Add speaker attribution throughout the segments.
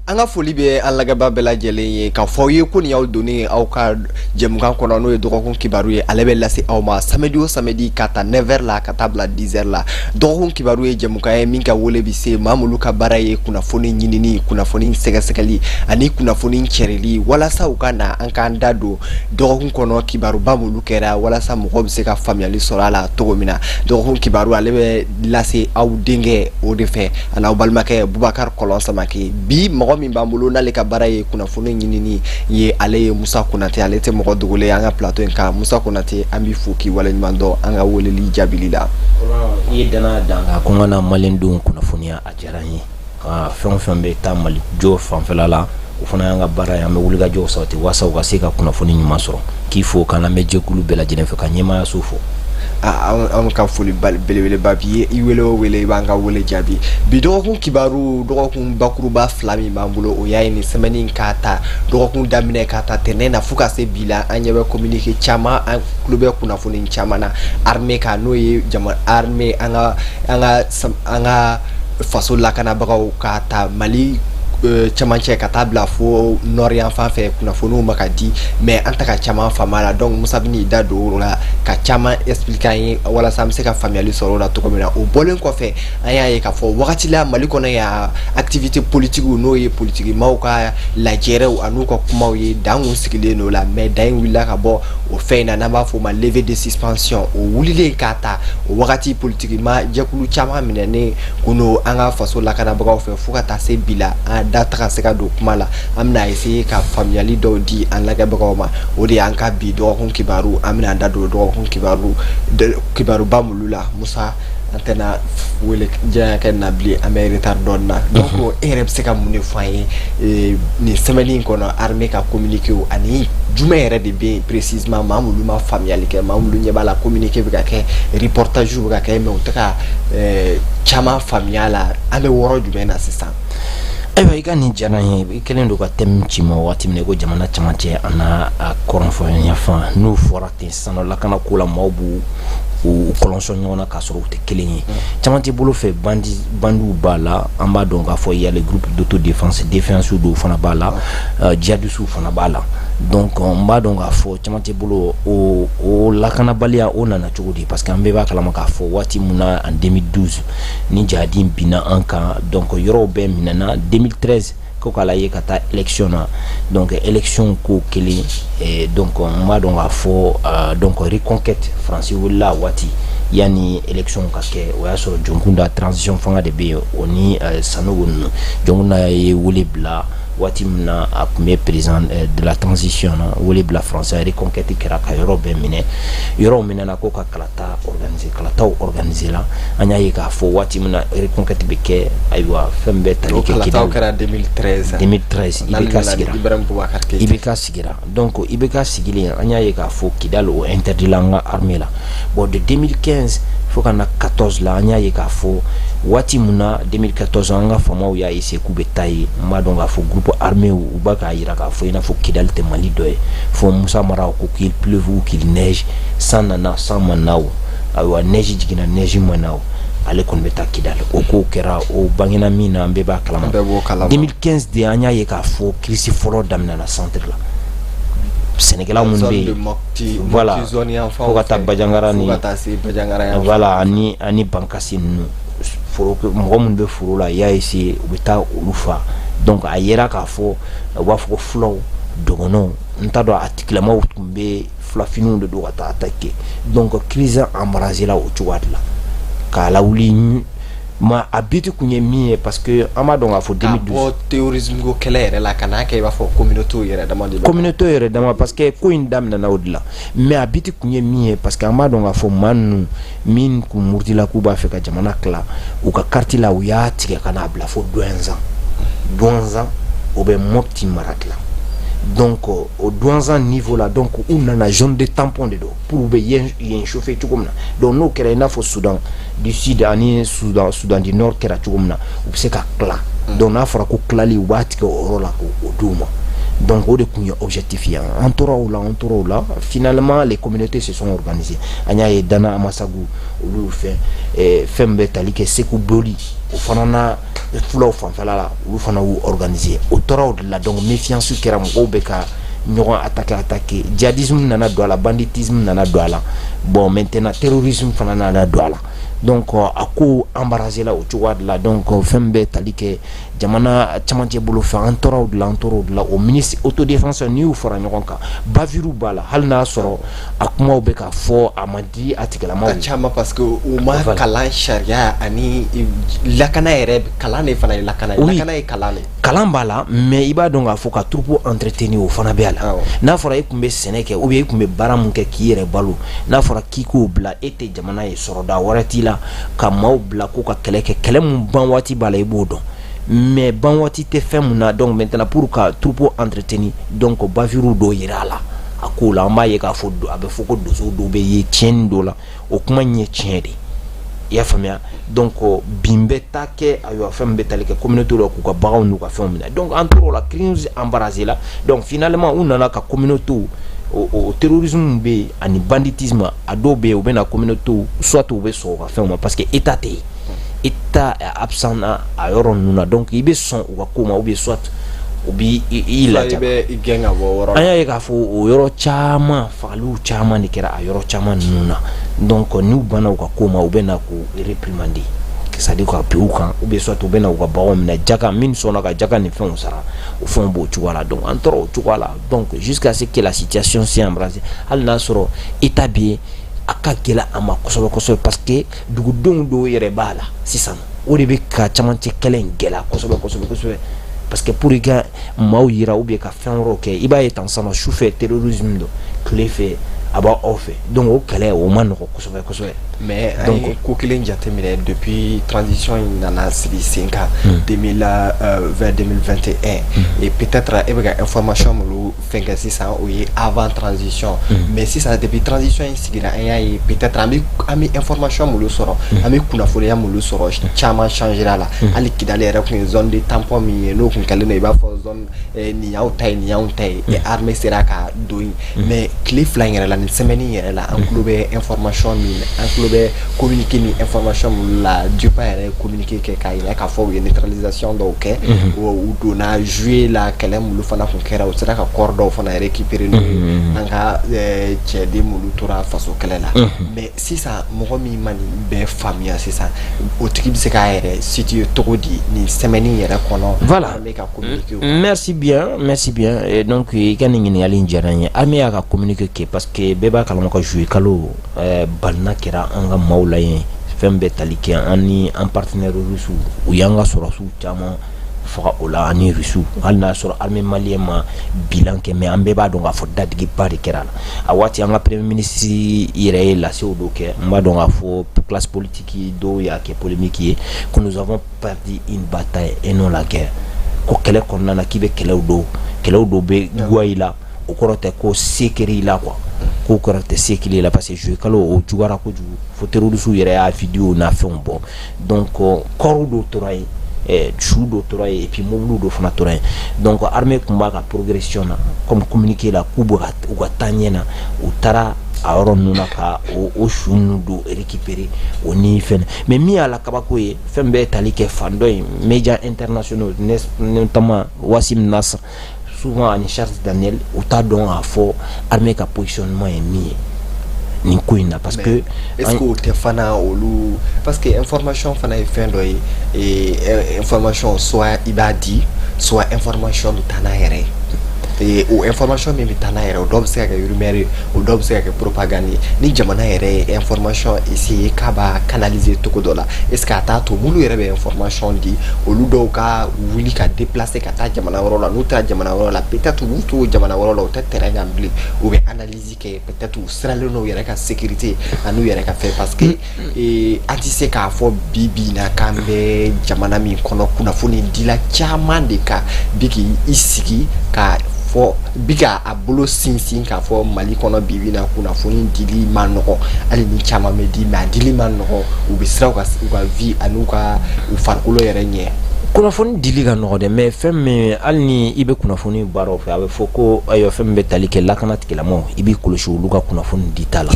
Speaker 1: An ka foli bɛ an lajɛbaa bɛɛ lajɛlen ye k'a fɔ aw ye ko nin y'aw donnen aw ka jɛmukan kɔnɔ, n'o ye dɔgɔkun kibaru ye. Ale bɛ lase aw ma samedi o samedi, ka ta 9h la ka taa bila 10h la. Dɔgɔkun kibaru ye jɛmukan ye min ka wele bɛ se maa minnu ka baara ye kunnafoni ɲinini, kunnafoni sɛgɛsɛgɛli ani kunnafoni cɛrili, walasa u ka na an k'an da don dɔgɔkun kɔnɔ kibaruba minnu kɛra, walasa mɔgɔw bɛ se ka faamuyali sɔrɔ a la cogo min na. Dɔgɔkun kibaru, ale bɛ lase aw denkɛ o de fɛ ani aw balimakɛ Bubakari Kɔlɔn Samake. Bi, mɔgɔ min b'an bolo n'ale ka baara ye kunnafoni ɲinini ye, ale ye Musa Konate. Ale tɛ mɔgɔ dogolen ye an ka plateau in kan. Musa Konate, an b'i fo k'i waleɲuman dɔn an ka weleli jaabili la.
Speaker 2: I ye danaya dan kan ko n ka na maliyɛndenw kunnafoniya, a diyara n ye. Fɛn o fɛn bɛ taa Mali jɔ fanfɛla la, o fana y'an ka baara ye. An bɛ wulikajɔw sabati walasa u ka se ka kunnafoni ɲuman sɔrɔ. K'i fo, k'an lamɛnjɛkulu bɛɛ lajɛlen fɛ, ka ɲɛmaayaso fo.
Speaker 1: An ka foli belebeleba b'i ye. I wele o wele, i b'an ka wele jaabi. Bi dɔgɔkun kibaru, dɔgɔkun bakuruba fila min b'an bolo, o y'a ye nin semaine, k'a ta dɔgɔkun daminɛ, k'a ta tɛnɛn na fo ka se bi la, an ɲɛ bɛ communiqué caman, an tulo bɛ kunnafoni caman na armée kan, n'o ye jama armée, an ka faso lakanabagaw, k'a ta Mali cɛmancɛ ka taa bila fo nord yan fan fɛ. Kunnafoniw ma ka di, mais an ta ka caman faamu a la. Donc Musa bɛn'i da don o la ka caman expliquer an ye, walasa an bɛ se ka faamuyali sɔrɔ o la cogo min na. O bɔlen kɔfɛ, an y'a ye k'a fɔ wagati la Mali kɔnɔ yan, activité politique, n'o ye politique maaw ka lajɛrɛw an'u ka kumaw ye, dan kun sigilen don o la, mais dan in wulila ka bɔ o fɛn in na, n'an b'a fɔ o ma levée de suspension. O wulilen k'a ta o wagati, politique ma jɛkulu caman minɛnen kun don an ka faso lakanabagaw fɛ fo ka taa se bi la, an da taga se ka don kuma la. An bɛna essayer ka faamuyali dɔw di an lajɛbagaw ma. O de y'an ka bi dɔgɔkun kibaru. An bɛna an da don dɔgɔkun kibaru kibaruba minnu la, Musa, an tɛna wele janya kɛ na bilen, an bɛ retard dɔɔni na. Donc e yɛrɛ bɛ se ka mun de fɔ an ye nin semaine in kɔnɔ, armée ka communiqué ani jumɛn yɛrɛ de bɛ yen précisément? Maa minnu ma faamuyali kɛ, maa minnu ɲɛ b'a la communiqué bɛ ka kɛ, reportage bɛ ka kɛ, mais u tɛ ka caman faamuya la, an bɛ wɔɔrɔ jumɛn na sisan?
Speaker 2: Ayiwa, i ka nin diyara n ye. I kɛlen don ka thème ci ma waati min na, i ko jamana camancɛ a n'a a kɔrɔnfɛ yanfan, n'o fɔra ten sisan nɔ, lakana ko la, maaw b'u u kɔlɔnsɔ ɲɔgɔn na k'a sɔrɔ u tɛ kelen ye. Camancɛ bolo fɛ, bandi bandiw b'a la. An b'a dɔn k'a fɔ y'a les groupes d'autodéfense, défense dɔw fana b'a la, djihadistes fana b'a la. Donc n b'a dɔn k'a fɔ camancɛ bolo, o lakanabaliya, o nana cogo di? Parce que an bɛɛ b'a kalama k'a fɔ waati min na, en 2012, ni jihadi binna an kan, donc yɔrɔw bɛɛ minɛna. 2013 ko k'a la ye ka taa élection na, donc élection ko kelen. Donc n b'a dɔn k'a fɔ, donc reconquête, Faransi wulila a waati yanni élection ka kɛ. O y'a sɔrɔ Dioncounda, transition fanga de bɛ yen, o ni Sanogo ninnu. Dioncounda ye wele bila waati min na, a tun bɛ président de la transition na, wele bila Faransi. Reconquête kɛra ka yɔrɔ bɛɛ minɛ. Yɔrɔw minɛna ko ka kalata organiser, kalataw organiser la. An y'a ye k'a fɔ waati min na reconquête bɛ kɛ, ayiwa, fɛn bɛɛ tali kɛ.
Speaker 1: Kalataw kɛra 2013.
Speaker 2: 2013, IBK sigira.
Speaker 1: Ibrahim Boubacar Keïta.
Speaker 2: IBK sigira. Donc IBK sigilen, an y'a ye k'a fɔ Kidal, o interdit la an ka armée la. Bon, de 2015 fo ka na 14 la, an y'a ye k'a fɔ waati min na, 2014, an ka faamaw y'a essayer k'u bɛ taa yen. N b'a dɔn k'a fɔ groupe armé, u b'a k'a jira k'a fɔ i n'a fɔ Kidal tɛ Mali dɔ ye. Fo Musa Mara ko qu'il pleuve ou qu'il neige, san nana, san ma na o, ayiwa, neige jiginna, neige ma na o, ale kɔni bɛ taa Kidal. O kow kɛra, o bangena min na, an bɛɛ b'a kalama.
Speaker 1: Bɛɛ b'o kalama.
Speaker 2: 2015 de, an y'a ye k'a fɔ crise fɔlɔ daminɛna centre la, sɛnɛkɛla minnu bɛ yen, voilà, fo ka taa Bandiagara ni
Speaker 1: fo ka taa se Bandiagara yan.
Speaker 2: Voilà, ani Bankasi ninnu, foro, mɔgɔ minnu bɛ foro la, i y'a essayer u bɛ taa olu fa. Donc a yera k'a fɔ u b'a fɔ ko fulaw dɔgɔnɔw, n t'a dɔn, a tigilamaw tun bɛ filafiniw de don ka taa attaquer. Donc crise embrasé la o cogoya de la k'a lawuli. Ma a but kun ye min ye, parce que an b'a dɔn k'a fɔ 2012
Speaker 1: ka bɔ terrorisme ko kɛlɛ yɛrɛ la ka n'a kɛ i b'a fɔ communauté yɛrɛ dama de bɛ
Speaker 2: communauté yɛrɛ dama, parce que ko in daminɛna o de la. Mais a but kun ye min ye, parce que an b'a dɔn k'a fɔ maa ninnu min kun murutila k'u b'a fɛ ka jamana tila, u ka carte la, u y'a tigɛ ka n'a bila fo Douentza. Douentza, o bɛ Mopti mara dilan. Donc o Douentza niveau la, donc u nana zone de tampon de don pour u bɛ yen yen chauffer cogo min na. Donc n'o kɛra, i n'a fɔ Soudan du Sud ani Soudan du Nord kɛra cogo min na, u bɛ se ka tila. Donc n'a fɔra ko tilali, u b'a tigɛ o yɔrɔ la k'o d'u ma. Donc o de tun ye objectif ye. An tora o la, an tora o la. Finalement, les communautés se sont organisées. An y'a ye Dana Amasagu, olu fɛn fɛn bɛ tali kɛ Segu Boli, o fana na fulaw fanfɛla la, olu fana y'u organiser. O tora o de la. Donc méfiance kɛra, mɔgɔw bɛ ka ɲɔgɔn attaquer attaquer. Djihadisme nana don a la, banditisme nana don a la. Bon, maintenant terrorisme fana nana don a la. Donc a ko embarrassé la o cogoya de la. Donc fɛn bɛ tali kɛ jamana camancɛ bolo fɛ. An tora o de la, an tora o de la. O ministre autodéfense, n'i y'u fara ɲɔgɔn kan, bavure b'a la, hali n'a sɔrɔ a kumaw bɛ ka fɔ, a ma di a tigilamaw
Speaker 1: a caman, parce que u ma kalan sariya ani lakana yɛrɛ. Kalan de fana ye lakana ye. Lakana ye kalan de.
Speaker 2: Kalan b'a la, mais i b'a dɔn k'a fɔ ka troupeau entretenir, o fana bɛ a la. N'a fɔra e tun bɛ sɛnɛ kɛ ou bien e tun bɛ baara mun kɛ k'i yɛrɛ balo, n'a fɔra k'i k'o bila, e tɛ jamana ye, sɔrɔda wɛrɛ t'i la ka maaw bila k'u ka kɛlɛ kɛ, kɛlɛ mun ban waati b'a la, i b'o dɔn, mais ban waati tɛ fɛn mun na. Donc maintenant, pour ka troupeau entretenir, donc bavure dɔw yira a la a ko la, an b'a ye k'a fɔ a bɛ fɔ ko donso dɔw bɛ ye tiɲɛni dɔ la. O kuma in ye tiɲɛ de, i y'a faamuya? Donc bin bɛ taa kɛ, ayiwa, fɛn min bɛ tali kɛ communauté la, k'u ka baganw n'u ka fɛnw minɛ. Donc an tor'o la, crise embrasée la. Donc finalement u nana ka communauté o terrorisme bɛ yen ani banditisme, a dɔw bɛ yen, u bɛ na communauté, soit u bɛ sɔn u ka fɛnw ma, parce que état tɛ yen, état absent na a yɔrɔ ninnu na. Donc i bɛ sɔn u ka ko ma, ou bien soit u b'i i
Speaker 1: laja, i bɛ i gɛn ka bɔ o yɔrɔ
Speaker 2: la. An y'a ye k'a fɔ o yɔrɔ caman, fagaliw caman de kɛra a yɔrɔ caman ninnu na. Donc n'u banna u ka ko ma, u bɛ na k'u réprimander, c'est à dire ka bin u kan, ou bien soit u bɛ na u ka baganw minɛ, jaka min sɔnna ka jaka ni fɛnw sara, o fɛnw b'o cogoya la. Donc an tora o cogoya la, donc jusqu'à ce que la situation s'est embrasée. Hali n'a sɔrɔ état bɛ yen, a ka gɛlɛn a ma kosɛbɛ kosɛbɛ, parce que dugudenw dɔw yɛrɛ b'a la sisan, o de bɛ ka camancɛ kɛlɛ in gɛlɛya kosɛbɛ kosɛbɛ kosɛbɛ, parce que pour i ka maaw yira ou bien ka fɛn wɛrɛw kɛ, i b'a ye tan sisan, su fɛ terrorisme don, tile fɛ a b'aw fɛ. Donc o kɛlɛ, o ma nɔgɔ kosɛbɛ kosɛbɛ.
Speaker 1: Mais an ye ko kelen jateminɛ depuis transition in nana sigi sen kan 2020, 2021, et peut-être e bɛ ka information minnu fɛn kɛ sisan, o ye avant transition. Mais sisan, depuis transition in sigira, an y'a ye peut-être an bɛ information minnu sɔrɔ, an bɛ kunnafoniya minnu sɔrɔ, caman changera la. Hali Kidali yɛrɛ tun ye zone de tampon min ye, n'o tun kɛlen don i b'a fɔ zone nin y'aw ta ye, nin y'anw ta ye, et armée sera ka don yen. Mais tile 2 in yɛrɛ la, nin semaine in yɛrɛ la, an tulo bɛ information min, an tulo bɛ communiqué ni information minnu la, DIRPA yɛrɛ ye communiqué kɛ k'a yira k'a fɔ u ye neutralisation dɔw kɛ, u donna juillet la, kɛlɛ minnu fana tun kɛra, u sera ka corps dɔw fana récupérer, n'o ye an ka cɛden minnu tora faso kɛlɛ la. Mais sisan, mɔgɔ min ma nin bɛɛ faamuya sisan, o tigi bɛ se k'a yɛrɛ situer cogo di nin semaine in yɛrɛ kɔnɔ?
Speaker 2: Voilà.
Speaker 1: Armée ka communiqué?
Speaker 2: Merci bien, merci bien. Et donc i ka nin ɲininkali in diyara n ye. Armée y'a ka communiqué kɛ parce que bɛɛ b'a kalama ka juillet kalo balina kɛra an ka maaw la yen, fɛn bɛɛ tali kɛ an ni an partenaire russe, u y'an ka sɔrɔsiw caman faga o la ani russe. Hali n'a sɔrɔ armée malienne ma bilan kɛ, mais an bɛɛ b'a dɔn k'a fɔ dadigiba de kɛra a la. A waati, an ka premier ministre yɛrɛ ye lasew dɔw kɛ. N b'a dɔn k'a fɔ classe politique dɔw y'a kɛ polémique ye, que nous avons perdu une bataille et non la guerre, ko kɛlɛ kɔnɔna na, k'i bɛ kɛlɛw dɔw, kɛlɛw dɔw bɛ guwa i la, o kɔrɔ tɛ ko se kɛra i la quoi, k'o kɔrɔ tɛ se kɛra i la, parce que juillet kalo o juguyara kojugu fo terroristes yɛrɛ y'a vidéo n'a fɛnw bɔ. Donc corps dɔw tora yen, su dɔ tora yen, et puis mobili dɔ fana tora yen. Donc armée tun b'a ka progression na, comme communiqué la, k'u bɛ ka u ka taa ɲɛ na, u taara a yɔrɔ ninnu na ka o su ninnu don récupérer o ni fɛn. Mais min y'a la kabako ye, fɛn bɛɛ tali kɛ fan dɔ in, médias internationaux, notamment Wassim Nasr souvent ani Charles Daniel, u t'a dɔn k'a fɔ armée ka positionnement ye min ye nin ko in na, parce que
Speaker 1: est-ce que o tɛ fana olu, parce que information fana ye fɛn dɔ ye, information, soit i b'a di, soit information bɛ taa n'a yɛrɛ ye. O information min bɛ taa n'a yɛrɛ, o dɔw bɛ se ka kɛ rumeur ye, o dɔw bɛ se ka kɛ propagande ye. Ni jamana yɛrɛ ye information essayer k'a b'a canaliser cogo dɔ la, est ce que a t'a to minnu yɛrɛ bɛ information di, olu dɔw ka wuli ka déplacer ka taa jamana wɛrɛw la? N'u taara jamana wɛrɛw la, peut-être u b'u to jamana wɛrɛw la, u tɛ terrain kan bilen, u bɛ analyse kɛ, peut-être u siralen don u yɛrɛ ka sécurité ani u yɛrɛ ka fɛn, parce que an tɛ se k'a fɔ bi bi in na k'an bɛ jamana min kɔnɔ, kunnafoni dila caman de ka bi k'i sigi ka fɔ bi ka a bolo sinsin k'a fɔ Mali kɔnɔ bi bi in na, kunnafoni dili ma nɔgɔ. Hali ni caman bɛ di, mais a dili ma nɔgɔ, u bɛ siran u ka vie ani u ka u farikolo yɛrɛ ɲɛ.
Speaker 2: Kunnafoni dili ka nɔgɔ dɛ, mais fɛn min, hali ni i bɛ kunnafoni baaraw fɛ, a bɛ fɔ ko ayiwa, fɛn min bɛ tali kɛ lakana tigilamɔgɔw, i b'i kɔlɔsi olu ka kunnafoni dita la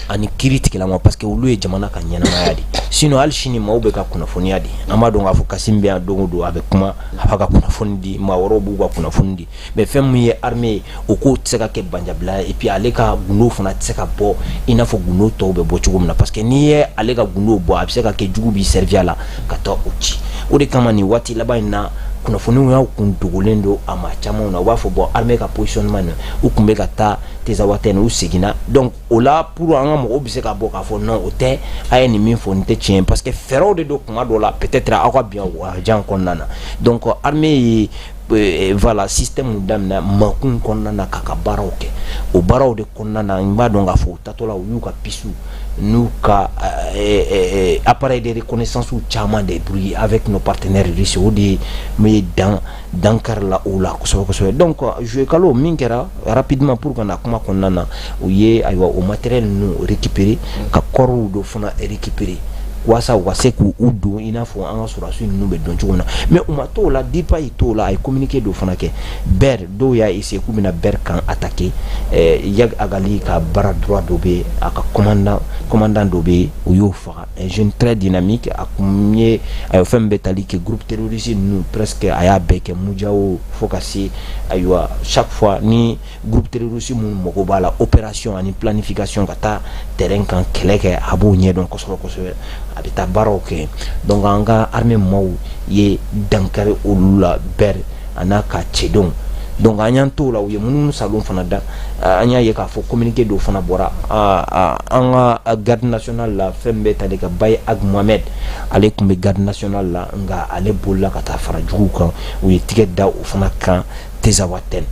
Speaker 2: ani kiiri tigilama, parce que olu ye jamana ka ɲɛnamaya de. Sinon hali sini maaw bɛ ka kunnafoniya di. An b'a dɔn k'a fɔ Kassim bɛ yan don o don, a bɛ kuma, a b'a ka kunnafoni di, maa wɛrɛw b'u ka kunnafoni di. Mais fɛn min ye armée ye, o ko tɛ se ka kɛ banjabila ye. Et puis ale ka gundo fana tɛ se ka bɔ i n'a fɔ gundo tɔw bɛ bɔ cogo min na, parce que n'i ye ale ka gundo bɔ, a bɛ se ka kɛ jugu b'i servir a la ka taa o ci. O de kama nin waati laban in na, kunnafoniw y'aw kun dogolen don a maa caman na. U b'a fɔ bon, armée ka positionnement na, u tun bɛ ka taa Tinzawatène, u seginna. Donc o la, pour an ka mɔgɔw bɛ se ka bɔ k'a fɔ non, o tɛ, a ye nin min fɔ, nin tɛ tiɲɛ, parce que fɛɛrɛw de don kuma dɔw la, peut-être aw ka bin jan kɔnɔna na. Donc armée ye voilà, système daminɛ makun kɔnɔna na k'a ka baaraw kɛ. O baaraw de kɔnɔna na, n b'a dɔn k'a fɔ u tatɔ la, u y'u ka piste n'u ka appareil de reconnaissance caman de brouillé avec nos partenaires russes. O de ye dan dankari la o la kosɛbɛ kosɛbɛ. Donc juillet kalo min kɛra, rapidement pour ka na kuma kɔnɔna na, u ye ayiwa o matériel ninnu récupérer, ka corps dɔ fana récupérer walasa u ka se k'u don i n'a fɔ an ka sɔrɔdasi ninnu bɛ dɔn cogo min na. Mais u ma t'o la, DIRPA y'i t'o la, a ye communiqué dɔ fana kɛ. Ber dɔw y'a essayer k'u bɛna Ber kan attaquer. Iyad Ag Ghali ka bras droit dɔ bɛ yen, a ka commandant dɔ bɛ yen, u y'o faga, un jeune très dynamique. A kun ye ayiwa fɛn min bɛ tali kɛ groupe terroriste ninnu, presque a y'a bɛɛ kɛ, Mujao fo ka se ayiwa, chaque fois ni groupe terroriste minnu mago b'a la, opération ani planification, ka taa terrain kan kɛlɛ kɛ, a b'o ɲɛdɔn kosɛbɛ kosɛbɛ, a bɛ taa baaraw kɛ. Donc an ka armée maaw ye dankari olu la, Ber a n'a ka cɛdenw. Donc an y'an t'o la, u ye munumunu salon fana da. An y'a ye k'a fɔ communiqué dɔ fana bɔra an ka garde nationale la, fɛn bɛɛ tali ka Baye Ag Mohamed. Ale tun bɛ garde nationale la, nka ale bolila ka taa fara juguw kan. U ye tigɛ da o fana kan Tinzawatène.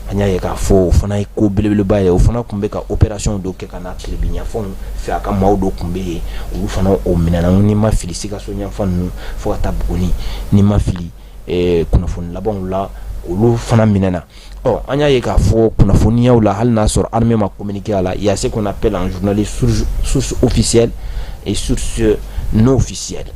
Speaker 2: An y'a ye k'a fɔ o fana ye ko belebeleba ye. O fana tun bɛ ka opération dɔ kɛ ka na tilebin yanfanw fɛ, a ka maaw dɔ tun bɛ yen, olu fana o minɛna, ni ma fili Sikaso yanfan ninnu fo ka taa Buguni, ni ma fili kunnafoni labanw la, olu fana minɛna. Ɔ, an y'a ye k'a fɔ kunnafoniyaw la, hali n'a sɔrɔ armée ma communiqué a la, il y a ce qu'on appelle en journalisme source officielle et source non officielle.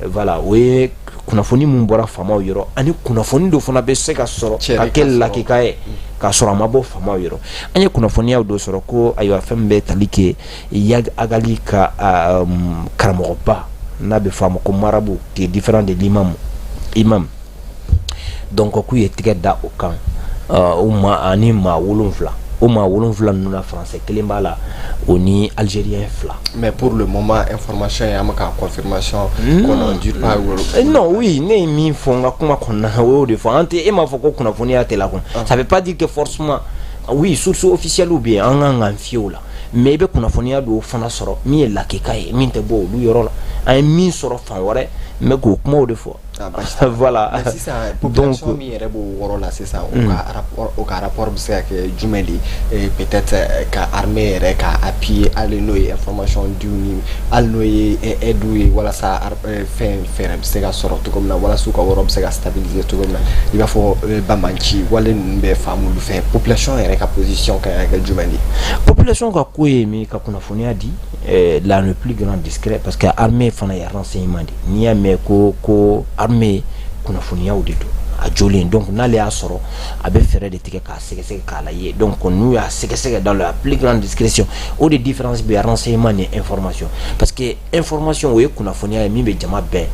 Speaker 2: Voilà, o ye kunnafoni mun bɔra faamaw yɔrɔ, ani kunnafoni dɔ fana bɛ se ka sɔrɔ ka kɛ lakika ye k'a sɔrɔ a ma bɔ faamaw yɔrɔ. An ye kunnafoniyaw dɔ sɔrɔ ko ayiwa, fɛn min bɛ tali kɛ Iyad Ag Ghali ka karamɔgɔba n'a bɛ fɔ a ma ko marabout, qui est différent de l'imam, imam, donc k'u ye tigɛ da o kan, o ma ani maa 7. O maa 7 ninnu na, français kelen b'a la, o ni algérien 2.
Speaker 1: Mais pour le moment, information ye, an bɛ ka confirmation kɔnɔ DIRPA.
Speaker 2: Non, oui, ne ye min fɔ n ka kuma kɔnɔna na, o y'o de fɔ. An tɛ e m'a fɔ ko kunnafoniya tɛ la kɔnɔ, ça veut pas dire que forcément, oui, source officielle bɛ yen, an kan k'an fiyɛ o la, mais i bɛ kunnafoniya dɔw fana sɔrɔ min ye lakika ye, min tɛ bɔ olu yɔrɔ la. An ye min sɔrɔ fan wɛrɛ, n bɛ k'o kumaw de fɔ. Voilà.
Speaker 1: Sisan population min yɛrɛ b'o yɔrɔ la sisan, o ka rapport bɛ se ka kɛ jumɛn de ye? Peut-être ka armée yɛrɛ ka appuyer, hali n'o ye information diw ni hali n'o ye aide ye, walasa fɛn fɛɛrɛ bɛ se ka sɔrɔ cogo min na, walasa u ka yɔrɔ bɛ se ka stabiliser cogo min na, i b'a fɔ banbanci wale ninnu bɛ faamu olu fɛ. Population yɛrɛ ka position kan ka kɛ jumɛn de ye?
Speaker 2: Population ka ko ye min ka kunnafoniya di la le plus grand discret, parce que armée fana ye renseignement de. N'i y'a mɛn ko armée, kunnafoniyaw de don a jolen. Donc n'ale y'a sɔrɔ, a bɛ fɛɛrɛ de tigɛ k'a sɛgɛsɛgɛ k'a la ye. Donc n'u y'a sɛgɛsɛgɛ dans la plus grande discrétion, o de différence bɛ renseignement ni information, parce que information, o ye kunnafoniya ye min bɛ jama bɛɛ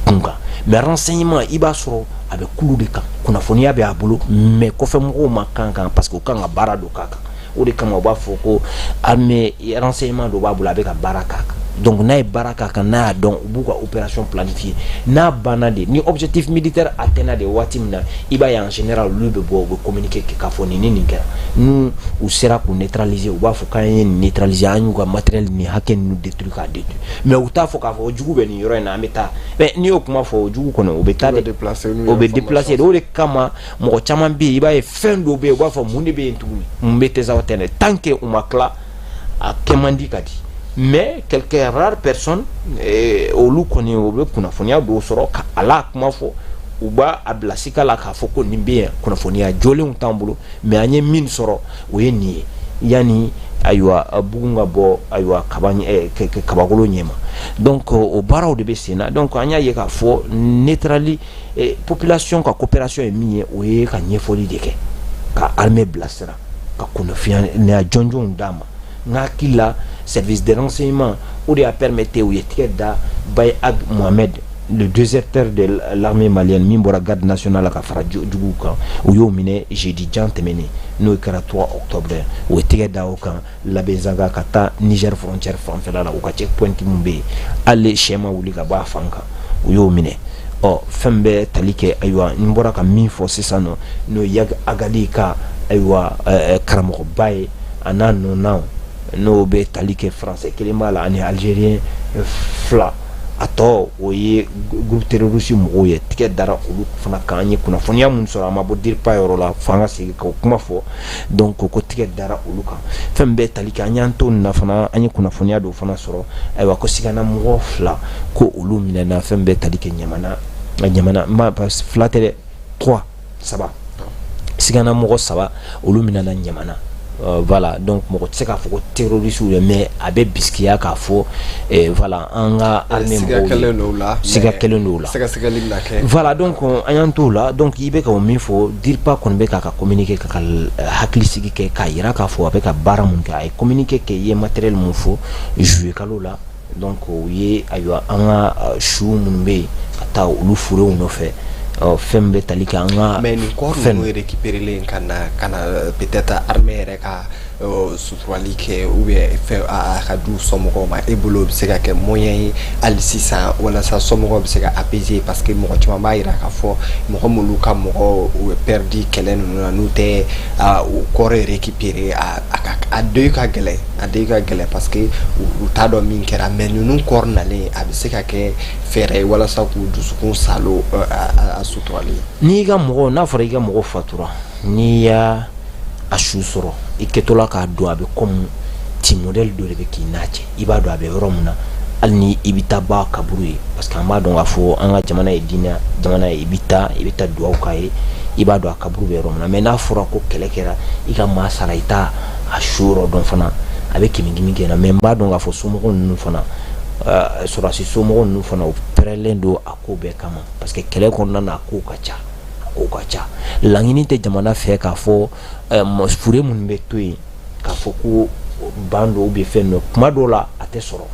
Speaker 2: kun kan, mais renseignement, i b'a sɔrɔ a bɛ kulu de kan, kunnafoniya bɛ a bolo, mais kɔfɛ mɔgɔw ma kan kan, parce que u kan ka baara dɔ k'a kan. O de kama u b'a fɔ ko armée, renseignement dɔ b'a bolo, a bɛ ka baara k'a kan. Donc n'a ye baara k'a kan, n'a y'a dɔn, u b'u ka opération planifier. N'a banna de, ni objectif militaire atteint de waati min na, i b'a ye en général olu bɛ bɔ, u bɛ communiquer kɛ k'a fɔ nin ni nin kɛra. N'u u sera k'u neutraliser, u b'a fɔ k'an ye nin neutraliser, an y'u ka matériel nin hakɛ ninnu détruit k'a détruire. Mais u t'a fɔ k'a fɔ jugu bɛ nin yɔrɔ in na, an bɛ taa. Mais n'i y'o kuma fɔ, o jugu kɔnɔ, o bɛ taa de, o bɛ déplacer de. O de kama mɔgɔ caman bɛ yen, i b'a ye fɛn dɔw bɛ yen, u b'a fɔ mun de bɛ yen tuguni, mun bɛ Tinzawatène? Tant que u ma tila, a kɛ man di ka di. Mais quelques rares personnes, olu kɔni, u bɛ kunnafoniya dɔw sɔrɔ ka a la kuma fɔ, u b'a a bila sika la k'a fɔ ko nin bɛ yen. Kunnafoniya jɔlenw t'an bolo, mais an ye min sɔrɔ, o ye nin ye. Yanni ayiwa bugun ka bɔ ayiwa kaba kabakolo ɲɛma. Donc o baaraw de bɛ sen na. Donc an y'a ye k'a fɔ neutrali population ka coopération ye min ye, o ye ka ɲɛfɔli de kɛ, ka armée bilasira, ka kunnafoniya jɔnjɔnw d'a ma. N hakili la, service de renseignement, o de y'a permettre u ye tigɛ da Baye Ag Mohamed, le déserteur de l'armée malienne, min bɔra garde nationale ka fara juguw kan. U y'o minɛ jeudi jan tɛmɛnen, n'o kɛra 3 octobre. U ye tigɛ da o kan Labezanga ka taa Niger frontière fanfɛla la, u ka checkpoint mun bɛ yen, hali sɛ ma wuli ka bɔ a fan kan, u y'o minɛ. Ɔ, fɛn bɛ tali kɛ, ayiwa, n bɔra ka min fɔ sisan nɔ, n'o ye Iyad Ag Ghali ka ayiwa karamɔgɔba ye, a n'a nɔnaw, n'o bɛ tali kɛ, français kelen b'a la ani algérien fila, a tɔ o ye groupe terroriste mɔgɔw ye. Tigɛ dara olu fana kan. An ye kunnafoniya mun sɔrɔ, a ma bɔ DIRPA yɔrɔ la, fo an ka segin k'o kuma fɔ. Donc ko tigɛ dara olu kan. Fɛn bɛɛ tali kɛ, an y'an to nin na fana, an ye kunnafoniya dɔw fana sɔrɔ, ayiwa, ko sigana mɔgɔ fila, ko olu minɛna. Fɛn bɛɛ tali kɛ Ɲamana, Ɲamana ma, fila tɛ dɛ, trois, saba, sigana mɔgɔ saba, olu minɛna Ɲamana. Voilà, donc mɔgɔ tɛ se k'a fɔ ko terroriste ye, mais a bɛ bisikiya k'a fɔ voilà, an ka armée mɔgɔw
Speaker 1: ye,
Speaker 2: siga kɛlen don o la.
Speaker 1: Sɛgɛsɛgɛli bɛna kɛ.
Speaker 2: Voilà, donc an y'an t'o la. Donc i bɛ ka o min fɔ, DIRPA kɔni bɛ k'a ka communiqué k'a ka hakilisigi kɛ, k'a yira k'a fɔ a bɛ ka baara mun kɛ. A ye communiqué kɛ, i ye matériel mun fɔ juillet kalo la. Donc o ye ayiwa an ka su minnu bɛ yen, ka taa olu furew nɔfɛ, fɛn bɛ tali kɛ an ka.
Speaker 1: Mais nin corps ninnu récupéré ka na peut-être armée yɛrɛ ka suturali kɛ ou bien fɛn a ka du somɔgɔw ma, e bolo o bɛ se ka kɛ moyen ye hali sisan walasa somɔgɔw bɛ se ka apaiser? Parce que mɔgɔ caman b'a yira k'a fɔ mɔgɔ minnu ka mɔgɔ u bɛ perdu kɛlɛ ninnu na, n'u tɛ u corps récupéré, a deuil ka gɛlɛn, a deuil ka gɛlɛn, parce que u t'a dɔn min kɛra. Mais ninnu corps nalen, a bɛ se ka kɛ fɛɛrɛ ye walasa k'u dusukun salo a suturali.
Speaker 2: N'i ka mɔgɔ, n'a fɔra i ka mɔgɔ fatura, n'i y'a a su sɔrɔ, i kɛtɔla k'a don, a bɛ comme ti modèle dɔ de bɛ k'i n'a cɛ, i b'a dɔn a bɛ yɔrɔ min na, hali ni i bɛ taa ba kaburu ye, parce que an b'a dɔn k'a fɔ an ka jamana ye diinɛ jamana ye, i bɛ taa dugawu k'a ye, i b'a dɔn a kaburu bɛ yɔrɔ min na. Mais n'a fɔra ko kɛlɛ kɛra, i ka maa sara, i t'a a su yɔrɔ dɔn fana, a bɛ kimi kɛ na. Mais n b'a dɔn k'a fɔ somɔgɔw ninnu fana, sɔrɔdasi somɔgɔw ninnu fana, u pɛrɛlen don a ko bɛɛ kama, parce que kɛlɛ kɔnɔna na, a kow ka ca, a kow ka ca. Laɲini tɛ jamana fɛ k'a fɔ fure minnu bɛ to yen, k'a fɔ ko ban dɔw bɛ fɛn dɔ, kuma dɔw la a tɛ sɔrɔ,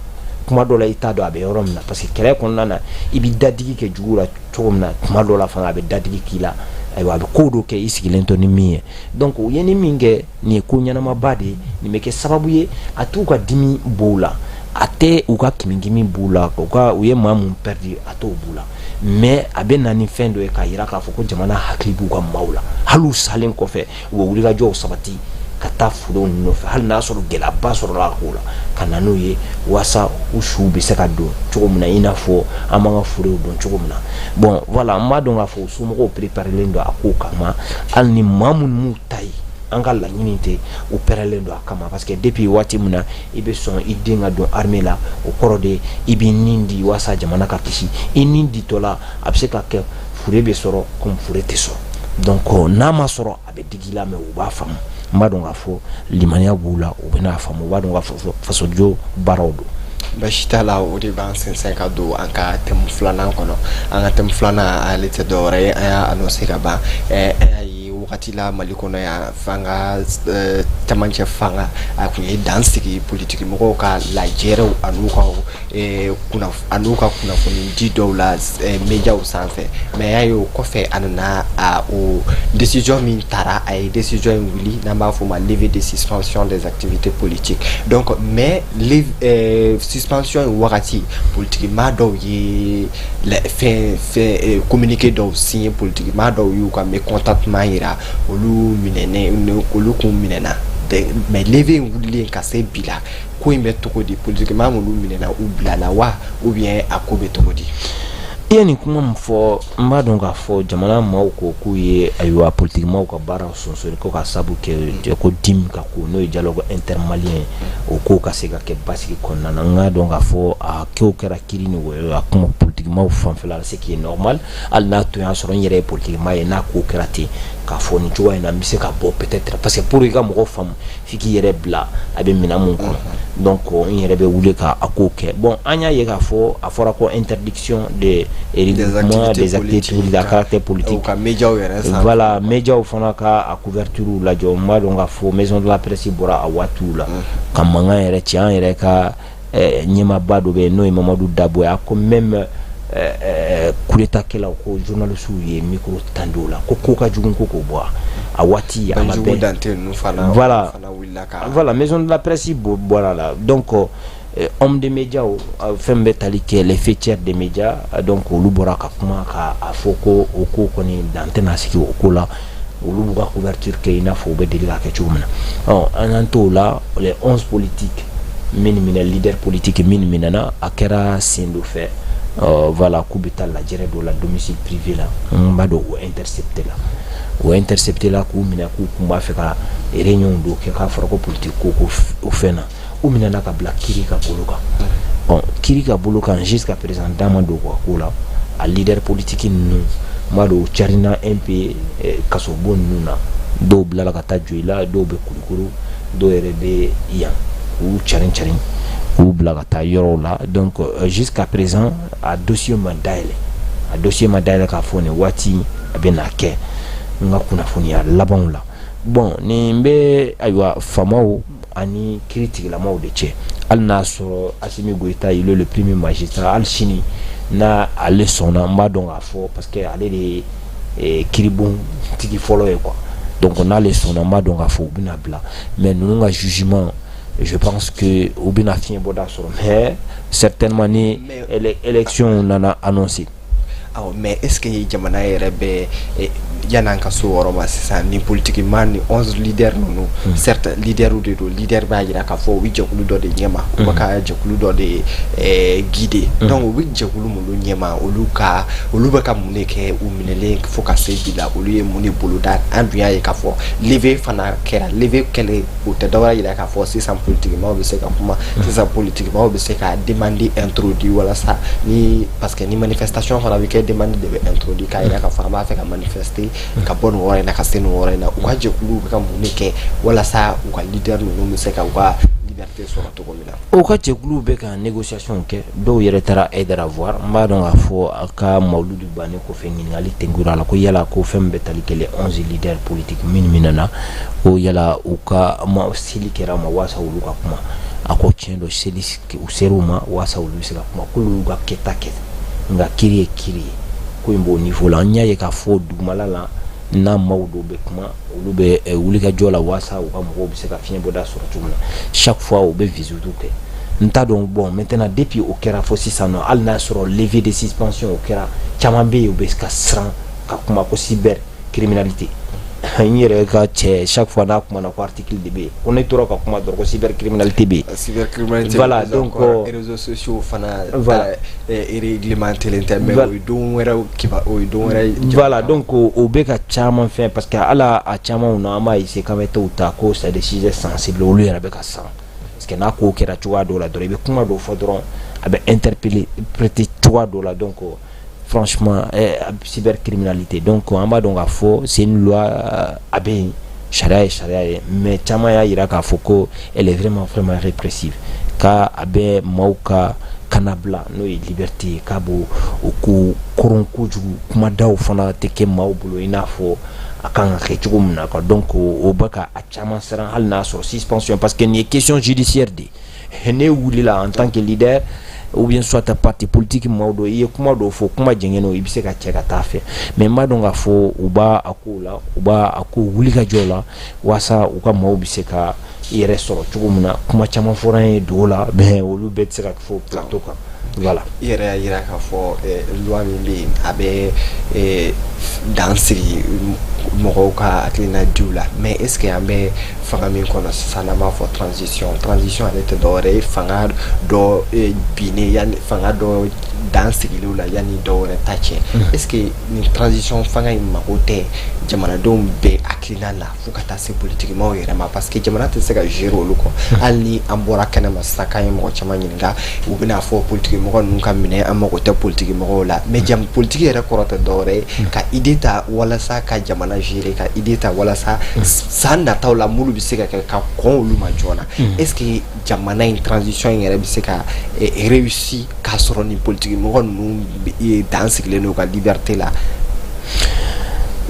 Speaker 2: kuma dɔw la i t'a dɔn a bɛ yɔrɔ min na, parce que kɛlɛ kɔnɔna na, i bɛ dadigi kɛ jugu la cogo min na, kuma dɔw la fana a bɛ dadigi k'i la. Ayiwa, a bɛ ko dɔ kɛ i sigilen to ni min ye. Donc u ye ni min kɛ, nin ye ko ɲɛnamaba de ye. Nin bɛ kɛ sababu ye a t'u ka dimi b'u la, a tɛ u ka kimikimi b'u la, u ka u ye maa mun perdu, a t'o b'u la. Mais a bɛ na ni fɛn dɔ ye k'a yira k'a fɔ ko jamana hakili b'u ka maaw la, hali u salen kɔfɛ, u bɛ wulikajɔw sabati ka taa furew nɔfɛ, hali n'a sɔrɔ gɛlɛyaba sɔrɔla a ko la, ka na n'u ye walasa u suw bɛ se ka don cogo min na, i n'a fɔ an b'an ka furew don cogo min na. Bon, voilà, n b'a dɔn k'a fɔ somɔgɔw préparelen don a ko kama, hali ni maa minnu m'u ta ye, an ka laɲini tɛ, u pɛrɛlen don a kama, parce que depuis waati min na i bɛ sɔn i den ka don armée la, o kɔrɔ de i b'i nin di walasa jamana ka kisi. I nin ditɔ la, a bɛ se ka kɛ fure bɛ sɔrɔ comme fure tɛ sɔrɔ. Donc n'a ma sɔrɔ, a bɛ digi i la, mais u b'a faamu. N b'a dɔn k'a fɔ limaniya b'u la, u bɛ n'a faamu, u b'a dɔn k'a fɔ fasojɔ baaraw don.
Speaker 1: Basi t'a la. O de b'an sɛnsɛn ka don an ka thème filanan kɔnɔ. An ka thème filanan, ale tɛ dɔwɛrɛ ye, an y'a annoncé ka ban. An y'a ye wagati la Mali kɔnɔ yan, fanga camancɛ fanga, a tun ye dan sigi politiki mɔgɔw ka lajɛrɛw an'u ka kunnafoni di dɔw la médiaw sanfɛ. Mais y'a ye, o kɔfɛ, a nana a o décision min taara, a ye décision in wuli, n'an b'a fɔ o ma levée de suspension des activités politiques. Donc mais suspension in wagati, politiki maa dɔw ye fɛn fɛn communiqué dɔw signé, politiki maa dɔw y'u ka mécontentement yira, olu minɛnen, olu kun minɛna. Mais levée in wulilen ka se bi la, ko in bɛ cogo di? Politiki maa minnu minɛna, u bilala wa, ou bien a ko bɛ cogo di?
Speaker 2: I ye nin kuma min fɔ, n b'a dɔn k'a fɔ jamana maaw ko k'u ye ayiwa politiki maaw ka baara sonsori, ko ka sabu kɛ ko DIM ka ko, n'o ye dialogue intermalien, o ko ka se ka kɛ basigi kɔnɔna na. N k'a dɔn k'a fɔ a kow kɛra kiiri ni wɔyɔ, a kuma politiki politikimaw fanfɛla la, ce qui est normal. Hali n'a tun y'a sɔrɔ n yɛrɛ ye politikima ye, n'a ko kɛra ten k'a fɔ nin cogoya in na, n bɛ se ka bɔ peut-être, parce que pour i ka mɔgɔ faamu, f'i k'i yɛrɛ bila a bɛ minɛn mun kɔnɔ. Donc n yɛrɛ bɛ wuli ka a ko kɛ. Bon, an y'a ye k'a fɔ a fɔra ko interdiction de regroupement des activités à caractère politique.
Speaker 1: Ka médiaw yɛrɛ sanfɛ.
Speaker 2: Voilà, médiaw fana ka a couverture lajɔ. N b'a dɔn k'a fɔ maison de la presse bɔra a waatiw la ka mankan yɛrɛ ci. An yɛrɛ ka ɲɛmaaba dɔ bɛ yen, n'o ye Mamadu Dabo ye, a ko même coup d'état kɛlaw ko journalistes ye micro tendu la, ko ko ka jugu ko k'o bɔ a waati a ma bɛn.
Speaker 1: Dante ninnu fana.
Speaker 2: Voilà.
Speaker 1: Fana wulila ka
Speaker 2: Voilà, maison de la presse bɔra la. Donc homme de médias, fɛn bɛ tali kɛ les faîtières des médias, donc olu bɔra ka kuma ka a fɔ ko o ko kɔni dan tɛna sigi o ko la, olu b'u ka couverture kɛ i n'a fɔ u bɛ deli k'a kɛ cogo min na. Ɔ, an y'an t'o la, les 11 politiques min minɛ, leader politique min minɛna, a kɛra sen dɔ fɛ. Voilà, k'u bɛ taa lajɛrɛ dɔ la domicile privé la, n b'a dɔn o intercepté la, o intercepté la k'u minɛ, k'u kun b'a fɛ ka réunion dɔ kɛ, k'a fɔra ko politique ko ko o fɛn na, u minɛna ka bila kiiri ka bolo kan. Bon, kiiri ka bolo kan, jusqu'à présent da ma don u ka ko la. A leader politique ninnu, n b'a dɔn u carina un peu kasobon ninnu na, dɔw bilala ka taa Joyila, dɔw bɛ Kulukoro, dɔw yɛrɛ bɛ yan, k'u carin carin k'u bila ka taa yɔrɔw la. Donc jusqu'à présent a dossier ma dayɛlɛ, a dossier ma dayɛlɛ k'a fɔ nin waati a bɛ na kɛ n ka kunnafoniya labanw la. Bon, nin bɛ ayiwa faamaw ani kiiri tigilamaw de cɛ. Hali n'a sɔrɔ Assimi Goïta, il est le premier magistrat, hali sini n'a ale sɔnna, n b'a dɔn k'a fɔ, parce que ale de ye kiiribon tigi fɔlɔ ye quoi. Donc n'ale sɔnna, n b'a dɔn k'a fɔ u bɛna bila. Mais ninnu ka jugement, je pense que u bɛna fiɲɛ bɔda sɔrɔ, mais certainement ni élection nana annoncer.
Speaker 1: Awɔ, mais est ce que jamana yɛrɛ bɛ yan'an ka so yɔrɔ ma sisan, ni politiquement ni 11 leaders ninnu, certes leader de don, leader b'a jira k'a fɔ u bɛ jɛkulu dɔ de ɲɛma, u bɛ ka jɛkulu dɔ de guider. Donc u bɛ jɛkulu minnu ɲɛma, olu ka olu bɛ ka mun de kɛ u minɛlen fo ka se bi la? Olu ye mun de boloda? An dun y'a ye k'a fɔ levée fana kɛra. Levée kɛlen, o tɛ dɔwɛrɛ yira k'a fɔ sisan politiquement bɛ se ka kuma, sisan politiquement bɛ se ka demande introduire walasa ni, parce que ni manifestation fana bɛ kɛ, demande de bɛ introduire k'a jira k'a fɔ an b'a fɛ ka manifester ka bɔ nin yɔrɔ in na ka se nin yɔrɔ in na. U ka jɛkuluw bɛ ka mun de kɛ walasa u ka leader ninnu bɛ se ka u ka liberté sɔrɔ cogo min na?
Speaker 2: O ka jɛkuluw bɛ ka négociation kɛ, dɔw yɛrɛ taara Haidara voir. N b'a dɔn k'a fɔ a ka mawuludu bannen kɔfɛ, ɲininkali tɛnkura la ko yala ko fɛn min bɛ tali kɛ les 11 leaders politiques minnu minɛna, ko yala u ka ma seli kɛra ma walasa olu ka kuma. A ko tiɲɛ don, seli u ser'u ma walasa olu bɛ se ka kuma, k'olu y'u ka kɛta kɛ, nka kiiri ye kiiri ye, ko in b'o niveau la. An y'a ye k'a fɔ dugumala la, n'a maaw dɔw bɛ kuma, olu bɛ wulikajɔ la walasa u ka mɔgɔw bɛ se ka fiɲɛ bɔda sɔrɔ cogo min na. Chaque fois u bɛ visite kɛ, n t'a dɔn. Bon, maintenant depuis o kɛra fo sisan nɔ, hali n'a sɔrɔ levée de suspension o kɛra, caman bɛ yen u bɛ ka siran ka kuma ko cybercriminalité. N yɛrɛ ka cɛ, chaque fois n'a kumana ko article de bɛ yen, ko ne tora ka kuma dɔrɔn ko cybercriminalité bɛ yen.
Speaker 1: Cybercriminalité.
Speaker 2: Voilà, donc
Speaker 1: réseaux sociaux fana
Speaker 2: voilà
Speaker 1: réglementé tɛ, mais o ye don wɛrɛ kiba, o ye don wɛrɛ.
Speaker 2: Voilà, donc o bɛ ka caman fɛn, parce que ala a camanw na, an b'a essayer k'an bɛ t'o ta ko c'est des sujets sensibles, olu yɛrɛ bɛ ka siran, parce que n'a ko kɛra cogoya dɔw la dɔrɔn, i bɛ kuma dɔw fɔ dɔrɔn, a bɛ interpeller prêter cogoya dɔw la. Donc franchement, cybercriminalité, donc an b'a dɔn k'a fɔ c'est une loi, a bɛ yen, sariya ye sariya ye, mais caman y'a jira k'a fɔ ko elle est vraiment vraiment répressive, k'a a bɛ maaw ka kannabila, n'o ye liberté ye, k'a b'o o ko koron kojugu, kumadaw fana tɛ kɛ maaw bolo i n'a fɔ a kan ka kɛ cogo min na quoi. Donc o bɛ ka a caman siran, hali n'a sɔrɔ suspension, parce que nin ye question judiciaire de ye. Ne wulila en tant que leader ou bien soit parti politique maaw dɔ, i ye kuma dɔw fɔ, kuma jɛngɛnna, i bɛ se ka cɛ ka taa fɛ. Mais n b'a dɔn k'a fɔ u b'a a kow la, u b'a a ko wulikajɔ la walasa u ka maaw bɛ se ka i yɛrɛ sɔrɔ cogo min na. Kuma caman fɔra an ye dogo la, mais olu bɛɛ tɛ se ka fɔ plateau kan, voilà.
Speaker 1: I yɛrɛ y'a jira k'a fɔ loi min bɛ yen, a bɛ dan sigi mɔgɔw ka hakilina diw la. Mais est ce que an bɛ fanga min kɔnɔ sisan, n'an b'a fɔ transition, transition ale tɛ dɔwɛrɛ ye fanga dɔ binnen, yanni fanga dɔ Dan sigilenw la yanni dɔw wɛrɛ ta cɛ. Est ce que nin transition fanga in mago tɛ jamanadenw bɛɛ hakilina la fo ka taa se politikimaw yɛrɛ ma? Parce que jamana tɛ se ka gérer olu kɔ. Hali ni an bɔra kɛnɛ ma sisan k'an ye mɔgɔ caman ɲininka, u bɛna fɔ politiki mɔgɔ ninnu ka minɛ, an mago tɛ politiki mɔgɔw la. Mais jam politiki yɛrɛ kɔrɔ tɛ dɔwɛrɛ ye ka idée ta walasa ka jamana gérer, ka idée ta walasa san nataw la minnu bɛ se ka kɛ ka kɔn olu ma joona. Est ce que jamana in transition in yɛrɛ bɛ se ka réussir k'a sɔrɔ ni politiki mɔgɔ ninnu dan sigilen don ka liberté la?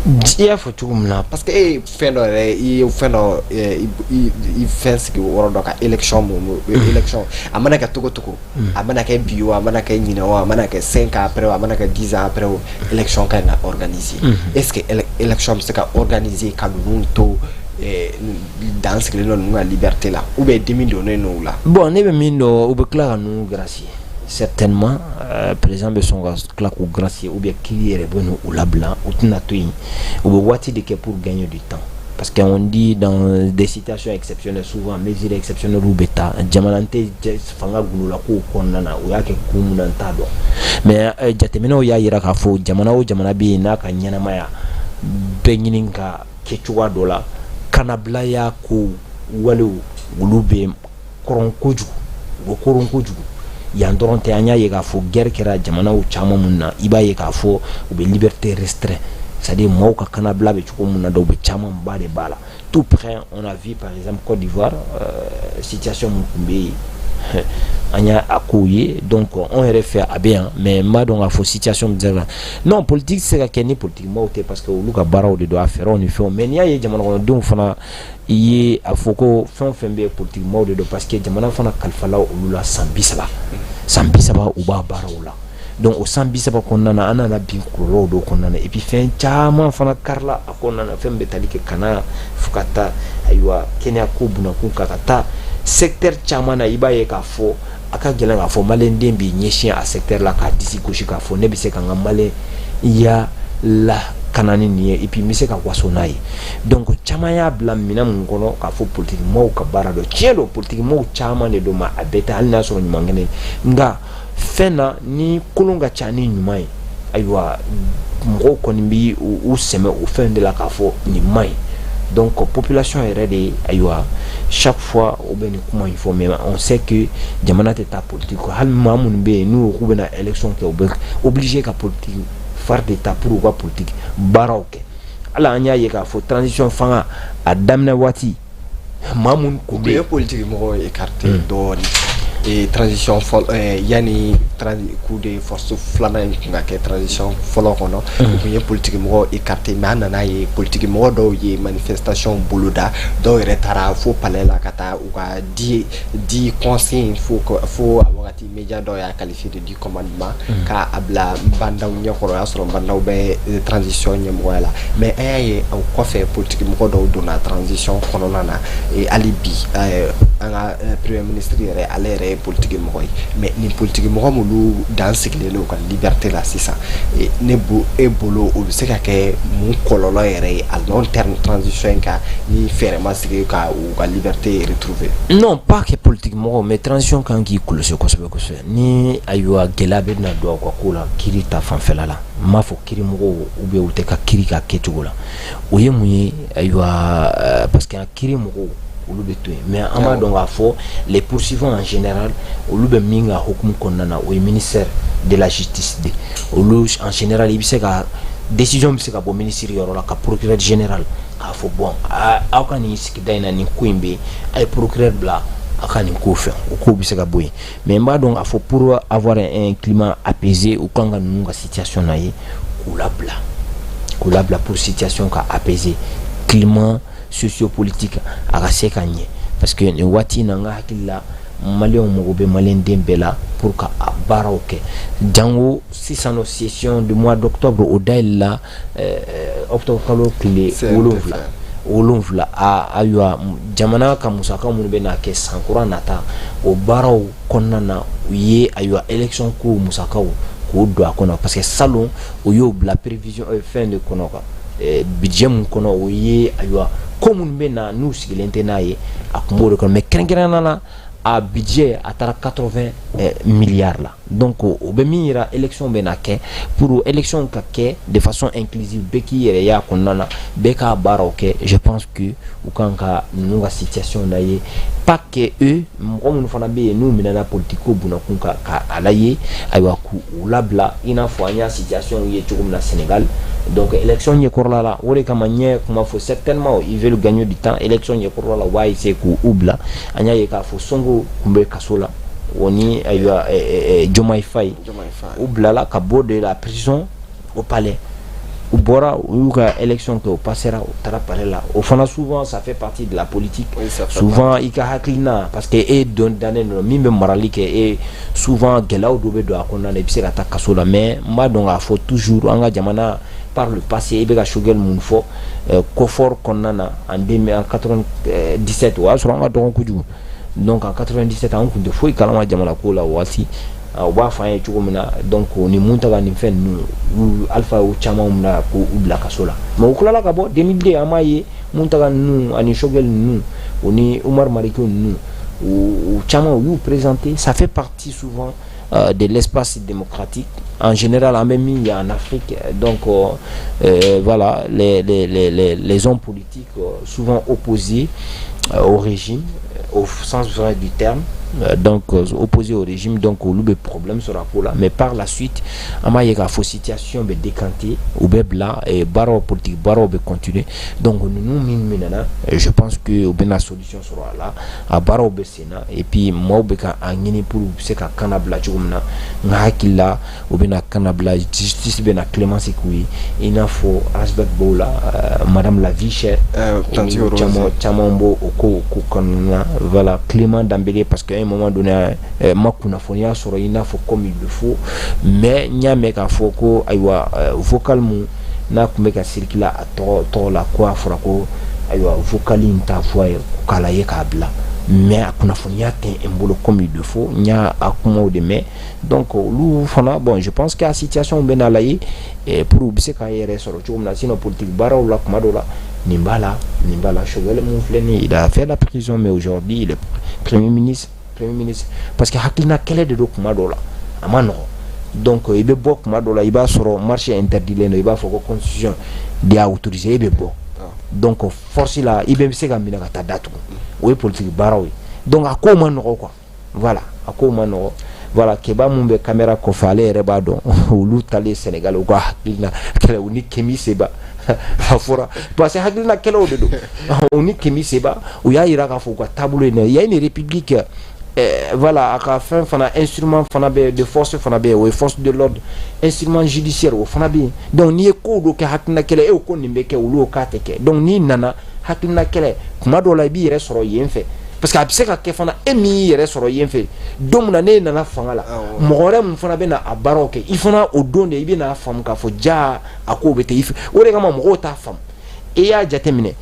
Speaker 2: I y'a fɔ cogo min na.
Speaker 1: Parce que e ye fɛn dɔ yɛrɛ, i ye fɛn dɔ, i fɛn sigi yɔrɔ dɔ ka élection, mun élection, a mana kɛ togo togo, a mana kɛ bi o, a mana kɛ ɲinɛ o, a mana kɛ 5 ans après o, a mana kɛ 10 ans après o, élection ka ɲi ka organiser. Est ce que élection bɛ se ka organiser ka ninnu to dan sigilen don ninnu ka liberté la, ou bien dimi donnen don u la?
Speaker 2: Bon, ne bɛ min dɔn, u bɛ tila ka ninnu gracier certainement. Président bɛ sɔn ka tila k'u gracier, ou bien kiiri yɛrɛ bɛ n'u labila. U tɛna to yen, u bɛ waati de kɛ pour gagner du temps, parce qu'on dit dans des situations exceptionnelles, souvent mesures exceptionnelles bɛ ta. Jamana tɛ fanga gundola kow kɔnɔna na, u y'a kɛ kun mun na, n t'a dɔn. Mais jateminɛw y'a yira k'a fɔ jamana o jamana bɛ yen n'a ka ɲɛnamaya bɛɛ ɲini ka kɛ cogoya dɔ la, kanabilaya ko walew olu bɛ kɔrɔn kojugu, u bɛ koron kojugu. Yan dɔrɔn tɛ, an y'a ye k'a fɔ guerre kɛra jamanaw caman mun na, i b'a ye k'a fɔ u bɛ liberté restreint, c'est à dire maaw ka kanabila bɛ cogo mun na, dɔw bɛ camanba de b'a la. Tout près, on a vu par exemple Côte d'Ivoire, situation mun tun bɛ yen, an y'a a kow ye. Donc anw yɛrɛ fɛ a bɛ yan, mais n b'a dɔn k'a fɔ situation bɛ se ka, non, politique tɛ se ka kɛ ni politique maaw tɛ, parce que olu ka baaraw de don, a fɛɛrɛw ni fɛnw. Mais n'i y'a ye jamana kɔnɔdenw fana i ye a fɔ ko fɛn o fɛn bɛ politique maaw de don, parce que jamana fana kalifala olu la san 30, san 30 u b'a baaraw la. Donc o san 30 kɔnɔna na, an nana bin kɔlɔlɔw dɔw kɔnɔna na, et puis fɛn caman fana karila a kɔnɔna na, fɛn bɛ tali kɛ kana fo ka taa ayiwa kɛnɛya ko bunakun kan, ka taa secteur caman na. I b'a ye k'a fɔ a ka gɛlɛn k'a fɔ maliyɛnden b'i ɲɛsin a secteur la k'a disi gosi k'a fɔ ne bɛ se ka n ka maliyɛnya lakana ni nin ye, et puis n bɛ se ka waso n'a ye. Donc caman y'a bila minɛn mun kɔnɔ k'a fɔ politique maaw ka baara dɔn. Tiɲɛ don, politique maaw caman de don, ma a bɛɛ tɛ, hali n'a sɔrɔ ɲuman kɛnɛ. Nka fɛn na ni kolon ka ca ni ɲuman ye, ayiwa mɔgɔw kɔni bi u sɛmɛ o fɛn de la k'a fɔ nin man ɲi. Donc population yɛrɛ de, ayiwa, chaque fois u bɛ nin kuma in fɔ, mais on sait que jamana tɛ taa politique kɔ. Hali maa minnu bɛ yen n'u ko k'u bɛna élection kɛ, u bɛ obligé ka politique fari de ta pour u ka politique baaraw kɛ. Hali an y'a ye k'a fɔ transition fanga a daminɛ waati, maa minnu kun bɛ
Speaker 1: yen, u ye politique mɔgɔw écarté dɔɔnin transition fɔlɔ, yanni coup de force filanan in tun ka kɛ. Transition fɔlɔ kɔnɔ, u tun ye politique mɔgɔw écarté, mais an nana ye politique mɔgɔ dɔw ye manifestation boloda, dɔw yɛrɛ taara fo palais la ka taa u ka 10 consignes fo fo a wagati média dɔw y'a qualifié de 10 commandements k'a bila Bah N'Daw ɲɛkɔrɔ. O y'a sɔrɔ Bah N'Daw bɛ transition ɲɛmɔgɔya la. Mais an y'a ye o kɔfɛ, politique mɔgɔ dɔw donna transition kɔnɔna na. Hali bi an ka premier ministre yɛrɛ, ale yɛrɛ ye politique mɔgɔ ye. Mais nin politique mɔgɔ minnu dan sigilen don ka liberté la sisan, ne bo e bolo, o bɛ se ka kɛ mun kɔlɔlɔ yɛrɛ ye à long terme transition in kan, ni fɛɛrɛ ma sigi ka u ka liberté retrouver?
Speaker 2: Non, pas que politique mɔgɔ, mais transition kan k'i kɔlɔsi kosɛbɛ kosɛbɛ ni ayiwa gɛlɛya bɛ na don aw ka ko la kiiri ta fanfɛla la. N m'a fɔ kiiri mɔgɔw ou bien u tɛ ka kiiri ka kɛcogo la, o ye mun ye? Ayiwa, parce que kiiri mɔgɔw olu bɛ to yen, mais an b'a dɔn k'a fɔ les poursuivants en général, olu bɛ min ka hukumu kɔnɔna na, o ye ministère de la Justice de. Olu en général, i bɛ se ka décision bɛ se ka bɔ ministre yɔrɔ la ka procureur général k'a fɔ bon, aw ka nin sigida in na, nin ko in bɛ yen, a ye procureur bila a ka nin ko fɛ, o ko bɛ se ka bɔ yen. Mais n b'a dɔn k'a fɔ pour avoir un climat apaisé, u kan ka ninnu ka situation na ye k'u labila pour situation ka apaiser, climat sociopolitique a ka se ka ɲɛ, parce que nin waati in na, n ka hakili la, maliyɛnw mago bɛ maliyɛnden bɛɛ la pour ka a baaraw kɛ. Jango sisan nɔ, session du mois d'octobre o dayɛlɛla octobre kalo tile 7 7. A ayiwa, jamana ka musaka minnu bɛ na kɛ san kura nata, o baaraw kɔnɔna na, u ye ayiwa élection ko musakaw k'o don a kɔnɔ, parce que salon o y'o bila prévision fɛn de kɔnɔ quoi, budget mun kɔnɔ, o ye ayiwa ko minnu bɛ na n'u sigilen tɛ n'a ye, a kun b'o de kɔnɔ. Mais kɛrɛnkɛrɛnnenya la, A budget a taara 80 milliards la. Donc o bɛ min yira, élection bɛ na kɛ pour élection ka kɛ de façon inclusive, bɛɛ k'i yɛrɛ y'a kɔnɔna na, bɛɛ k'a baaraw kɛ. Je pense que u kan ka ninnu ka situation lajɛ, pas que eux, mɔgɔ minnu fana bɛ yen n'u minɛna politique ko bunakun kan, ka a lajɛ, ayiwa, k'u labila i n'a fɔ an y'a situation ye cogo min na Sénégal. Donc élection ɲɛkɔrɔla la, o de kama n ye kuma fɔ, certainement ils veulent gagner du temps. Élection ɲɛkɔrɔla la, u b'a essayer k'u bila. An y'a ye k'a fɔ Sonko tun bɛ kaso la, o ni ayiwa Diomaye Faye, u bilala ka bɔ de la prison au palais. U bɔra, u y'u ka élection kɛ, u passera, u taara palais la. O fana, souvent ça fait partie de la politique.
Speaker 1: Oui, ça fait
Speaker 2: souvent i ka hakilina, parce que e dɔn dannen don min bɛ marali kɛ, e souvent gɛlɛyaw dɔ bɛ don a kɔnɔna na, i bɛ se ka taa kaso la. Mais n b'a dɔn k'a fɔ toujours an ka jamana, par le passé, i bɛ ka Choguel mun fɔ COFOR kɔnɔna na en 2000, en 97, o y'a sɔrɔ an ka dɔgɔn kojugu. Donc en 97, an tun tɛ foyi kalama jamana ko la o waati. U b'a fɔ an ye cogo min na, donc ni Mountaga ni fɛn ninnu, Alpha y'u caman minɛ k'u bila kaso la, mais u tilala ka bɔ. 2002, an m'a ye Mountaga ninnu ani Choguel ninnu, o ni Oumar Mariko ninnu, u caman u y'u présenter. Ça fait partie souvent de l'espace démocratique en général, an bɛ min ye en Afrique. Donc voilà, les hommes politiques souvent opposés au régime au sens vrai du terme, donc opposé au régime, donc olu bɛ problème sɔrɔ a ko la. Mais par la suite, an b'a ye k'a fɔ situation bɛ décanter, u bɛ bila baaraw, politique baaraw bɛ continuer. Donc ninnu min minɛna, je pense que u bɛna solution sɔrɔ a la, a baaraw bɛ sen na. Et puis maaw bɛ ka a ɲini pour u bɛ se ka kana bila cogo min na. N ka hakili la, u bɛna kana bila, justice bɛna clémence k'u ye, i n'a fɔ Ras Bath b'o la, madame la vie chère, caman caman b'o o ko kɔnɔna na. Voilà, Clément Dembélé, parce que à un moment donné, ma kunnafoniya sɔrɔ i n'a fɔ comme il le faut, mais n y'a mɛn k'a fɔ ko ayiwa, vocal mun n'a tun bɛ ka circuler a tɔgɔ la, ko a fɔra ko ayiwa, vocal in t'a fɔ a ye k'a lajɛ k'a bila, mais a kunnafoniya tɛ n bolo comme il le faut. N y'a a kumaw de mɛn. Donc olu fana, bon, je pense que a situation bɛ na lajɛ pour u bɛ se k'a yɛrɛ sɔrɔ cogo min na. Sinon politique baaraw la, kuma dɔw la, nin b'a la, nin b'a la. Choguel mun filɛ nin ye, il a fait la prison, mais aujourd'hui il est premier ministre, parce que hakilina kɛlɛ de don. Kuma dɔw la, a ma nɔgɔn. Donc i bɛ bɔ kuma dɔw la, i b'a sɔrɔ marché interdit don, i b'a fɔ ko constitution de y'a autorisé, e bɛ bɔ. Donc force la, i bɛ se ka minɛ ka taa datugu. O ye politique baaraw ye. Donc a kow ma nɔgɔ quoi. Voilà, a kow ma nɔgɔ. Voilà, Keba mun bɛ caméra kɔfɛ, ale yɛrɛ b'a dɔn. Olu talen Sénégal, u ka hakilina kɛlɛ, u ni Kemi Seba, a fɔra parce que hakilina kɛlɛw de don. U ni Kemi Seba, u y'a yira k'a fɔ u ka taabolo ye nin ye. Il y a une république, voilà, a ka fɛn fana, instrument fana bɛ de force fana bɛ yen, o ye force de l'ordre, instrument judiciaire o fana bɛ yen. Donc n'i ye kow dɔ kɛ hakilina kɛlɛ, e ko nin bɛ kɛ, olu k'a tɛ kɛ. Donc n'i nana hakilina kɛlɛ, kuma dɔw la, i b'i yɛrɛ sɔrɔ yen fɛ, parce que a bɛ se ka kɛ fana e min y'i yɛrɛ sɔrɔ yen fɛ, don min na ne nana fanga la, mɔgɔ wɛrɛ mun fana bɛ na a baaraw kɛ, i fana o don de i bɛ n'a faamu k'a fɔ ja a kow bɛ ten i fɛ. O de kama mɔgɔw t'a faamu. E y'a jateminɛ,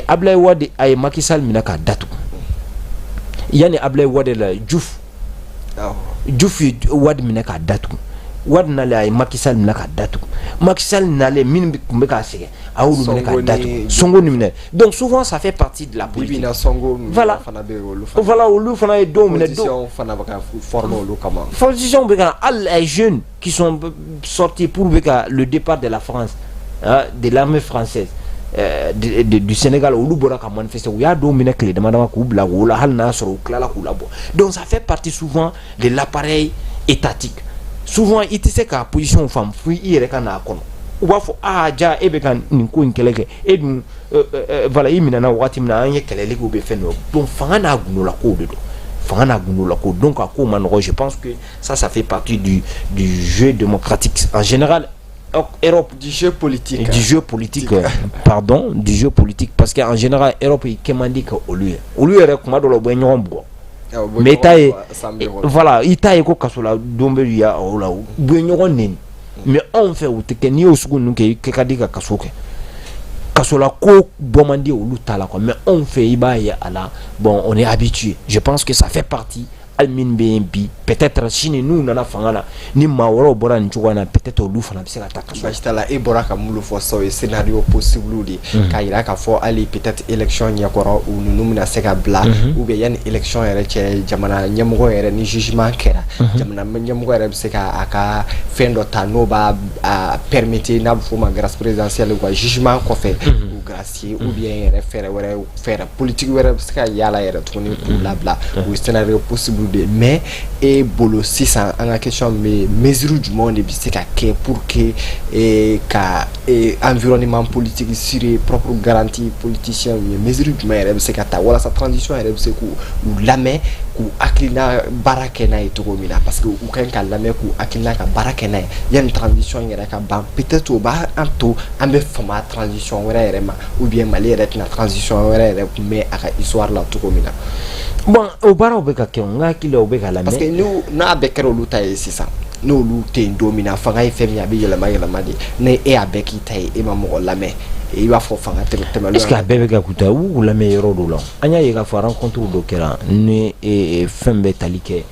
Speaker 2: Ablaye Wade, a ye Macky Sall minɛ k'a datugu. Yanni Ablaye Wade la, Diouf ye Wade minɛ k'a datugu. Wade nalen, a ye Macky Sall minɛ k'a datugu. Macky Sall nalen, min tun bɛ k'a sɛgɛn, a y'olu minɛ k'a datugu, Sonko nin minɛ. Donc souvent ça fait partie de la politique.
Speaker 1: Voilà,
Speaker 2: voilà, olu fana ye dɔw minɛ.
Speaker 1: Position fana bɛ ka former olu kama.
Speaker 2: Position bɛ ka, hali les jeunes qui sont sortis pour bɛ ka le départ de la France, hein, de l'armée française du Sénégal, olu bɔra ka manifester, u y'a dɔw minɛ tile dama dama k'u bila wo la, hali n'a sɔrɔ u tilala k'u labɔ. Donc ça fait partie souvent de l'appareil étatique. Souvent i tɛ se k'a position faamu fo i yɛrɛ ka n'a kɔnɔ. U b'a fɔ aa, ja e bɛ ka nin ko in kɛlɛ kɛ, e dun, voilà, i minɛna wagati min na, an ye kɛlɛli kɛ, u bɛ fɛn dɔ. Donc fanga n'a gundola kow de don, fanga n'a gundola ko. Donc a ko ma nɔgɔ. Je pense que ça fait partie du jeu démocratique en général. Europe.
Speaker 1: Du jeu politique.
Speaker 2: Du jeu politique, pardon, du jeu politique, parce que en général Europe i kɛ man di ka olu ye, olu yɛrɛ kuma dɔ la u bɛ ɲɔgɔn bugɔ, mais i t'a ye, voilà, i t'a ye ko kasola don bɛ ya o la, u bɛ ɲɔgɔn neni. Mais anw fɛ, u tɛ kɛ. N'i y'o sugu ninnu kɛ, i kɛ ka di ka kaso kɛ, kasola ko bɔ man di olu ta la quoi. Mais anw fɛ, i b'a ye a la. Bon, on est habitué. Je pense que ça fait partie. Hali min bɛ yen bi, peut-être sini n'u nana fanga na, ni maa wɛrɛw bɔra nin cogoya na, peut-être olu fana bɛ se ka taa kaso.
Speaker 1: Baasi t'a la. E bɔra ka mun fɔ sisan, o ye scénario possible de ye, k'a jira k'a fɔ hali peut-être élection ɲɛkɔrɔ, u ninnu bɛna se ka bila, ou bien yanni élection yɛrɛ cɛ, jamana ɲɛmɔgɔ yɛrɛ, ni jugement kɛra, jamana ɲɛmɔgɔ yɛrɛ bɛ se ka a ka fɛn dɔ ta n'o b'a a permettre, n'a bɛ f'o ma grâce présidentielle, u ka jugement kɔfɛ k'u gracier, ou bien yɛrɛ fɛɛrɛ wɛrɛ, fɛɛrɛ politique wɛrɛ bɛ se ka yaala yɛrɛ tuguni k'u labila. O ye scénario possible de ye. Mais e bolo sisan, an ka question bɛ, mesure jumɛnw de bɛ se ka kɛ pour que ka environnement politique sûr et propre garantie politicien ye? Mesure jumɛn yɛrɛ bɛ se ka ta walasa transition yɛrɛ bɛ se k'u u lamɛn, k'u hakilina baara kɛ n'a ye cogo min na? Parce que u ka ɲi ka lamɛn, k'u hakilina ka baara kɛ n'a ye yanni transition yɛrɛ ka ban. Peut-être o b'a an to an bɛ fama transition wɛrɛ yɛrɛ ma, ou bien Mali yɛrɛ tɛna transition wɛrɛ yɛrɛ kun bɛ a ka histoire la cogo min na.
Speaker 2: Bon, o baaraw bɛ ka kɛ, n ka hakili la, o bɛ ka lamɛn.
Speaker 1: Parce que n'u n'a bɛɛ kɛra olu ta ye sisan, n'olu tɛ yen don min na, fanga ye fɛn min ye, a bɛ yɛlɛma yɛlɛma de. Ni e y'a bɛɛ k'i ta ye, e ma mɔgɔ lamɛn, i b'a fɔ fanga tɛmɛ tɛmɛ.
Speaker 2: Est ce que a bɛɛ bɛ kɛ k'u ta ye? U b'u lamɛn yɔrɔ dɔw la. An y'a ye k'a fɔ rencontre dɔ kɛra ni fɛn bɛ tali kɛ.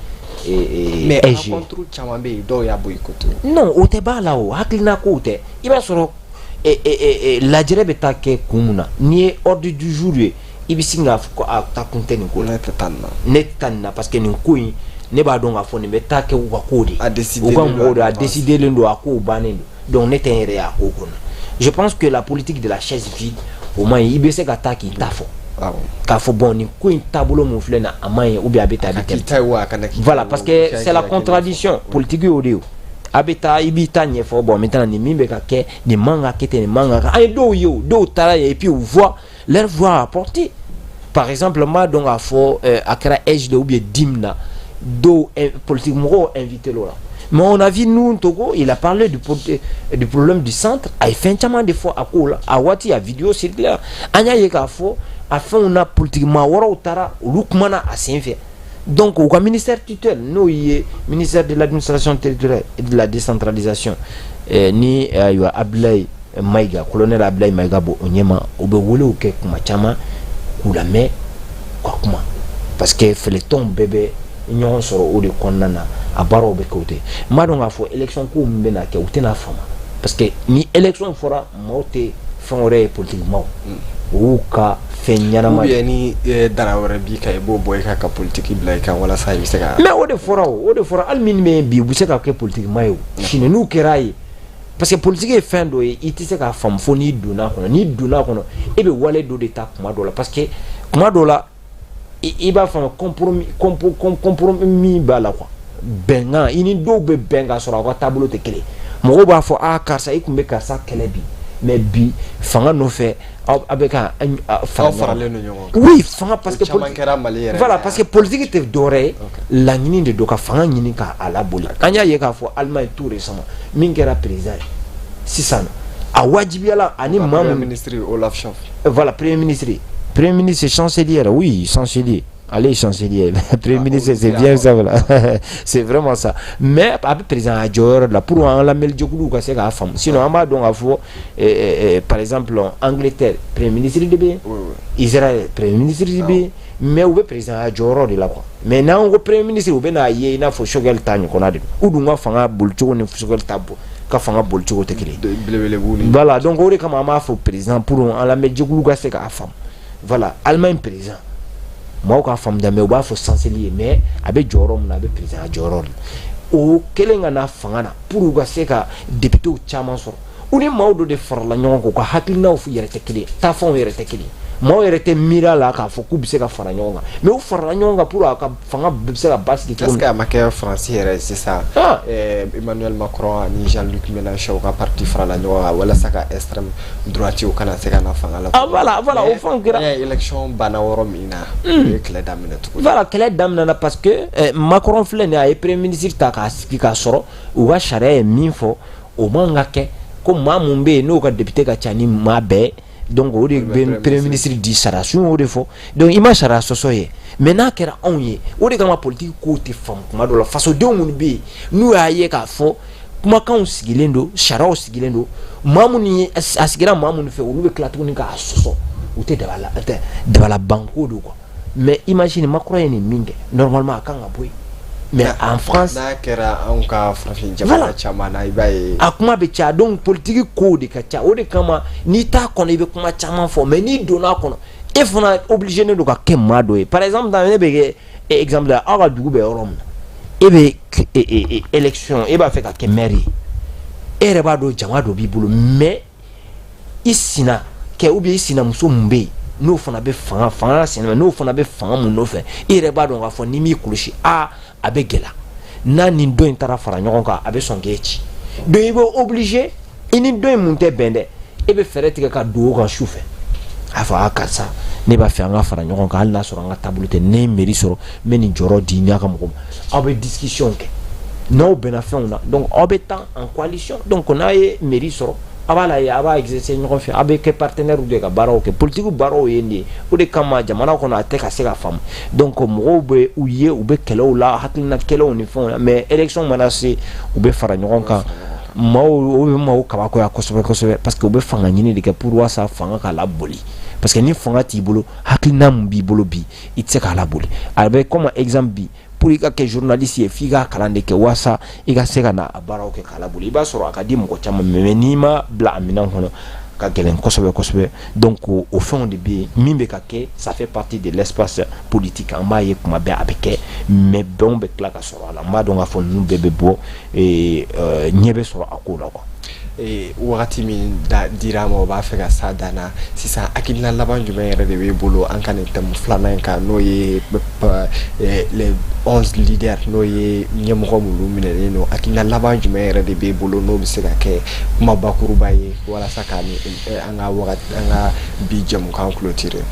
Speaker 1: Mais rencontre caman bɛ yen, dɔw y'a boycotté.
Speaker 2: Non, o tɛ b'a la, o hakilina kow tɛ. I b'a sɔrɔ lajɛrɛ bɛ taa kɛ kun mun na, n'i ye ordre du jour ye, i bɛ sin k'a fɔ ko a ta kun tɛ nin ko la.
Speaker 1: Ne tɛ taa nin na.
Speaker 2: Ne tɛ taa nin na, parce que nin ko in, ne b'a dɔn k'a fɔ nin bɛ taa kɛ u ka ko de
Speaker 1: A décidé
Speaker 2: u ka
Speaker 1: don.
Speaker 2: Mɔgɔw de a décidé len don, a kow bannen don, donc ne tɛ n yɛrɛ ye a ko kɔnɔ. Je pense que la politique de la chaise vide, o man ɲi. I bɛ se ka taa k'i ta fɔ, k'a fɔ bon, nin ko in taabolo mun filɛ nin, a man ɲi, ou bien a bɛ tan, a bɛ
Speaker 1: k'i
Speaker 2: ten.
Speaker 1: ta ye wa, a kana k'i ta
Speaker 2: Voilà.
Speaker 1: ye.
Speaker 2: Parce
Speaker 1: O,
Speaker 2: que c'est la contradiction politique, y'o de ye. O a bɛ taa, i b'i ta ɲɛfɔ, bon, maintenant nin min bɛ ka kɛ, nin man ka kɛ ten, nin man ka kɛ. An ye dɔw ye, o dɔw taara yen et puis u voix, leur voix a porté. Par exemple, n b'a dɔn k'a fɔ a kɛra EJ ou bien DIM na, dɔw politique mɔgɔw invité l'o la. Mais on a vu Nouhoum Togo, il a parlé du problème du centre, a ye fɛn caman de fɔ a ko la. A waati, a vidéo circulaire, an y'a ye k'a fɔ a fɛnw na, politique maa wɛrɛw taara, olu kumana a sen fɛ. Donc u ka ministère tutelle, n'o ye ministère de l'Administration territoriale et de la Décentralisation, ni ayiwa Abdoulaye Maïga, colonel Abdoulaye Maïga b'o o ɲɛma, u bɛ welew kɛ kuma caman k'u lamɛn ka kuma, parce que fɛlɛtɔnw bɛɛ bɛ ɲɔgɔn sɔrɔ o de kɔnɔna na, a baaraw bɛ kɛ o ten. N b'a dɔn k'a fɔ élection ko min bɛna kɛ, u tɛna faamu, parce que ni élection fɔra, maaw tɛ fɛn wɛrɛ ye, politique maaw, o y'u ka fɛn ɲɛnama.
Speaker 1: Ou bien ni dara wɛrɛ b'i kan, i b'o bɔ i kan ka politique bila i kan walasa i bɛ se ka.
Speaker 2: Mais o de fɔra, o de fɔra. Hali min bɛ yen bi, u bɛ se ka kɛ politique maa ye, o sini n'u kɛra ye, parce que politique ye fɛn dɔ ye, i tɛ se k'a faamu fo n'i donna a kɔnɔ. N'i donna a kɔnɔ, e bɛ wale dɔ de ta kuma dɔ la, parce que kuma dɔ la, i b'a faamu, compromis min b'a la quoi, bɛnkan, i ni dɔw bɛ bɛn k'a sɔrɔ aw ka taabolo tɛ kelen. Mɔgɔw b'a fɔ a karisa, i tun bɛ karisa kɛlɛ bi, mais bi fanga nɔfɛ, aw bɛ ka
Speaker 1: fara. Aw faralen don ɲɔgɔn kan.
Speaker 2: Oui, fanga, parce que
Speaker 1: caman kɛra Mali yɛrɛ.
Speaker 2: Voilà, parce que politique tɛ dɔwɛrɛ ye, laɲini de don ka fanga ɲini k'a laboli. An y'a ye k'a fɔ Allemagne tout récemment, min kɛra président ye sisan, a wajibiyala ani maa
Speaker 1: Premier
Speaker 2: mun
Speaker 1: ministre Olaf Scholz.
Speaker 2: Voilà, premier ministre, chancelier, oui, chancelier, ale ye chancelier, premier ministre, c'est bien ça, voilà, c'est vraiment ça. Mais a bɛ président a jɔyɔrɔ de la pour an lamɛnlijɛkuluw ka se k'a faamu. Sinon an b'a dɔn k'a fɔ par exemple Angleterre, premier ministre de bɛ yen, Israël, premier ministre de bɛ yen, mais u bɛ président a jɔyɔrɔ de la quoi. Mais n'an ko premier ministre, u bɛ n'a ye i n'a fɔ Choguel ta ɲɔgɔnna de don. U dun ka fanga bolicogo ni Choguel ta bɔ ka fanga bolicogo tɛ kelen ye.
Speaker 1: Belebele b'u ni.
Speaker 2: Voilà, donc o de kama an b'a fɔ président pour an lamɛnjɛkulu ka se k'a faamu. Voilà, Allemagne président, maaw k'a faamuya, mais u b'a fɔ chancelier, mais a bɛ jɔyɔrɔ min na, a bɛ président a jɔyɔrɔ de la. O kɛlen ka na fanga na pour u ka se ka députés caman sɔrɔ, u ni maaw dɔ de farala ɲɔgɔn kan, u ka hakilinaw yɛrɛ tɛ kelen, taafanw yɛrɛ tɛ kelen, maaw yɛrɛ tɛ miiri a la k'a fɔ k'u bɛ se ka fara ɲɔgɔn kan, mais u farala ɲɔgɔn kan pour a ka fanga bɛ se ka basigi cogo
Speaker 1: Est-ce
Speaker 2: min.
Speaker 1: que a ma kɛ Faransi yɛrɛ sisan?
Speaker 2: Ah.
Speaker 1: Emmanuel Macron ani Jean-Luc Mélenchon, u ka parti farala ɲɔgɔn kan walasa ka extrême droite o kana se ka na fanga la.
Speaker 2: Ah, voilà, o fɛnw kɛra.
Speaker 1: An ye élection banna yɔrɔ min na, u ye kɛlɛ daminɛ tuguni.
Speaker 2: Voilà, kɛlɛ daminɛna parce que Macron filɛ nin ye, a ye premier ministre ta k'a sigi k'a sɔrɔ u ka sariya ye min fɔ, o man ka kɛ ko maa mun bɛ yen n'o ka député ka ca ni maa bɛɛ, donc o de bɛ premier ministre di, sariya sun y'o de fɔ. Donc i ma sariya sɔsɔ ye, mais n'a kɛra anw ye, o de kama politique kow tɛ faamu kuma dɔ la. Fasodenw minnu bɛ yen, n'u y'a ye k'a fɔ kumakanw sigilen don, sariyaw sigilen don, maa minnu ye a sigira maa minnu fɛ, olu bɛ tila tuguni k'a sɔsɔ, u tɛ dabala tɛ dabalabanko don quoi. Mais imagine, Macron ye nin min kɛ, normalement a kan ka bɔ yen, mais en France
Speaker 1: N'a kɛra anw ka farafin jamana caman na, i b'a ye.
Speaker 2: A kuma bɛ caya. Donc politique kow de ka ca. O de kama n'i t'a kɔnɔ, i bɛ kuma caman fɔ, mais n'i donna a kɔnɔ, e fana obligé ne don ka kɛ maa dɔ ye. Par exemple, ne bɛ kɛ exemple la, aw ka dugu bɛ yɔrɔ min na, e bɛ élection, e b'a fɛ ka kɛ maire ye, e yɛrɛ b'a dɔn jama dɔ b'i bolo, mais i sina kɛ ou bien i sinamuso mun bɛ yen, n'o fana bɛ fanga sɛnɛ, n'o fana bɛ fanga mun nɔfɛ, e yɛrɛ b'a dɔn k'a fɔ n'i m'i kɔlɔsi, aa, a bɛ gɛlɛya. N'a ni dɔ in taara fara ɲɔgɔn kan, a bɛ sɔn k'e ci. Donc i bɛ obligé, i ni dɔ in mun tɛ bɛn dɛ, e bɛ fɛɛrɛ tigɛ ka don o kan su fɛ, a fɔ: a karisa, ne b'a fɛ an ka fara ɲɔgɔn kan, hali n'a sɔrɔ an ka taabolo tɛ. Ne ye mairie sɔrɔ, n bɛ nin jɔyɔrɔ di n'a ka mɔgɔ ma. Aw bɛ discussion kɛ, n'aw bɛnna fɛnw na, donc aw bɛ taa en coalition. Donc n'a ye mairie sɔrɔ, a b'a lajɛ, a b'a exercer ɲɔgɔn fɛ, a bɛ kɛ partenaire de ka baaraw kɛ. Politique baaraw ye nin ye. O de kama jamana kɔnɔ, a tɛ ka se ka faamu. Donc mɔgɔw bɛ u ye, u bɛ kɛlɛw la, hakilina kɛlɛw ni fɛnw na, mais élection mana se, u bɛ fara ɲɔgɔn kan. Maaw, o bɛ maaw kabakoya kosɛbɛ kosɛbɛ, parce que u bɛ fanga ɲini de kɛ pour walasa fanga ka laboli, parce que ni fanga t'i bolo, hakilina mun b'i bolo bi, i tɛ se k'a laboli. A bɛ comme exemple bi, pour i ka kɛ journaliste ye, f'i ka kalan de kɛ walasa i ka se ka na a baaraw kɛ k'a laboli. I b'a sɔrɔ a ka di mɔgɔ caman, mais n'i ma bila a minɛn kɔnɔ, ka gɛlɛn kosɛbɛ kosɛbɛ. Donc o fɛnw de bɛ yen min bɛ ka kɛ, ça fait partie de l'espace politique. An b'a ye kuma bɛɛ a bɛ kɛ, mais bɛnw bɛ tila ka sɔrɔ a la. N b'a dɔn k'a fɔ ninnu bɛɛ bɛ bɔ, ɲɛ bɛ sɔrɔ a ko la quoi.
Speaker 1: Wagati min da dira ma, o b'a fɛ ka sa dan na sisan. Hakilina laban jumɛn yɛrɛ de b'e bolo an ka nin thème filanan in kan, n'o ye les 11 leaders, n'o ye ɲɛmɔgɔ minnu minɛlen don? Hakilina laban jumɛn yɛrɛ de b'e bolo, n'o bɛ se ka kɛ kuma bakuruba ye walasa ka ni an ka wagati, an ka bi jɛmukan clôturer?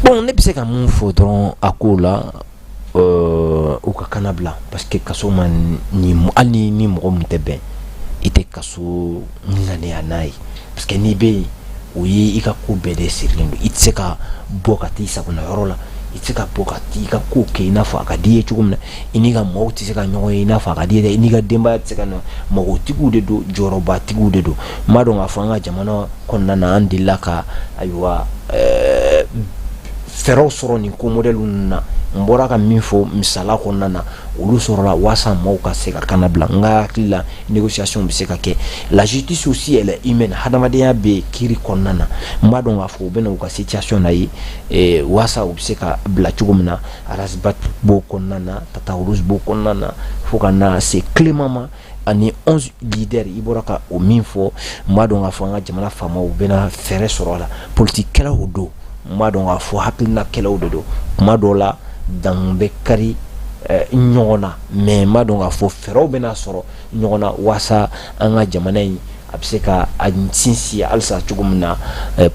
Speaker 2: Bon, ne bɛ se ka mun fɔ dɔrɔn a ko la, u ka kana bila, parce que kaso ma ni, hali ni mɔgɔ mun tɛ bɛn, i tɛ kaso ŋaniya n'a ye, parce que n'i bɛ yen, o ye i ka ko bɛɛ de sirilen don. I tɛ se ka bɔ ka t'i sagona yɔrɔ la, i tɛ se ka bɔ ka t'i ka ko kɛ i n'a fɔ a ka di i ye cogo min na, i n'i ka maaw tɛ se ka ɲɔgɔn ye i n'a fɔ a ka di i ye, i n'i ka denbaya tɛ se ka na. Magotigiw de don, jɔyɔrɔbatigiw de don. N b'a dɔn k'a fɔ an ka jamana kɔnɔna na, an delila ka, ayiwa, fɛɛrɛw sɔrɔ nin ko modèle ninnu na. N bɔra ka min fɔ misala kɔnɔna na, olu sɔrɔla walasa maaw ka se ka kana bila. N ka hakili la, négociation bɛ se ka kɛ. La justice aussi, elle est humaine, hadamadenya bɛ kiiri kɔnɔna na. N b'a dɔn k'a fɔ u bɛ na u ka situation na ye walasa u bɛ se ka bila cogo min na. Ras Bath b'o kɔnɔna na, Tata Rose b'o kɔnɔna na, fo ka na se Clément ma ani 11 leaders. I bɔra ka o min fɔ, n b'a dɔn k'a fɔ an ka jamana faamaw bɛna fɛɛrɛ sɔrɔ a la. Politique kɛlaw don, n b'a dɔn k'a fɔ hakilina kɛlaw de don. Kuma dɔw la, dan bɛ kari ɲɔgɔn na, mais n b'a dɔn k'a fɔ fɛɛrɛw bɛna sɔrɔ ɲɔgɔn na walasa an ka jamana in a bɛ se ka a sinsin halisa cogo min na,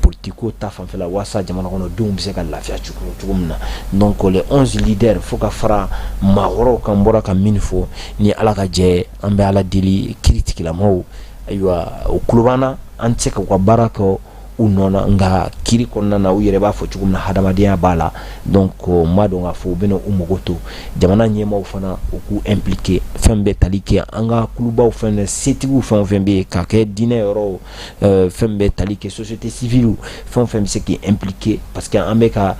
Speaker 2: politique ko ta fanfɛla, walasa jamana kɔnɔdenw bɛ se ka lafiya cogo min na. Donc les 11 leaders, fo ka fara maa wɛrɛw kan, n bɔra ka min fɔ, ni Ala ka jɛ, an bɛ Ala deli, kiiritigilamaw, ayiwa, o tulo b'an na. An tɛ se ka u ka baara kɛ u nɔ na, nka kiiri kɔnɔna na, u yɛrɛ b'a fɔ cogo min na, hadamadenya b'a la. Donc n b'a dɔn k'a fɔ u bɛna u mago to. Jamana ɲɛmaaw fana, u k'u impliqué fɛn bɛɛ tali kɛ an ka kulubaw fɛn, setigiw fɛn o fɛn bɛ yen, ka kɛ diinɛ yɔrɔ, fɛn bɛɛ tali kɛ société civile, fɛn o fɛn bɛ se k'i impliqué, parce que an bɛ ka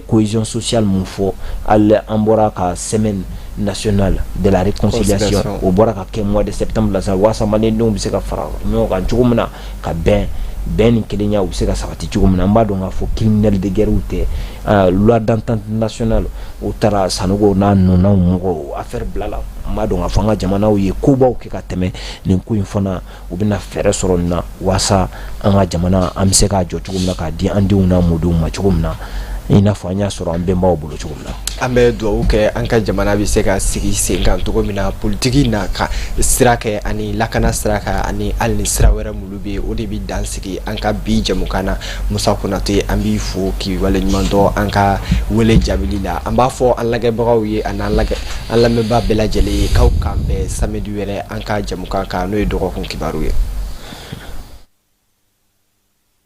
Speaker 2: cohésion sociale mun fɔ, hali an bɔra ka Semaine nationale de la réconciliation, o bɔra ka kɛ mois de septembre la sa, walasa maliyɛndenw bɛ se ka fara ɲɔgɔn kan cogo min na, ka bɛn, bɛn ni kelenya u bɛ se ka sabati cogo min na. N b'a dɔn k'a fɔ criminel de guerre tɛ, loi d'entente nationale, o taara Sanogo n'a nɔnaw mɔgɔw affaire bila la. N b'a dɔn k'a fɔ an ka jamanaw ye kobaw kɛ ka tɛmɛ nin ko in fana, u bɛna fɛɛrɛ sɔrɔ nin na walasa an ka jamana, an bɛ se k'a jɔ cogo min na, k'a di an denw n'an mɔdenw ma cogo min na, i n'a fɔ an y'a sɔrɔ an bɛnbaw bolo cogo min na.
Speaker 1: An bɛ dugawu kɛ an ka jamana bɛ se ka sigi sen kan cogo min na, politiki na ka sira kɛ ani lakana sira kan, ani hali ni sira wɛrɛ minnu bɛ yen. O de bɛ dan sigi an ka bi jɛmukan na. Musa Konate, an b'i fo k'i waleɲuman dɔn an ka wele jaabili la. An b'a fɔ an lajɛbagaw ye ani an lajɛ, an lamɛnbaa bɛɛ lajɛlen ye k'aw k'an bɛn samedi wɛrɛ an ka jɛmukan kan, n'o ye dɔgɔkun kibaru ye.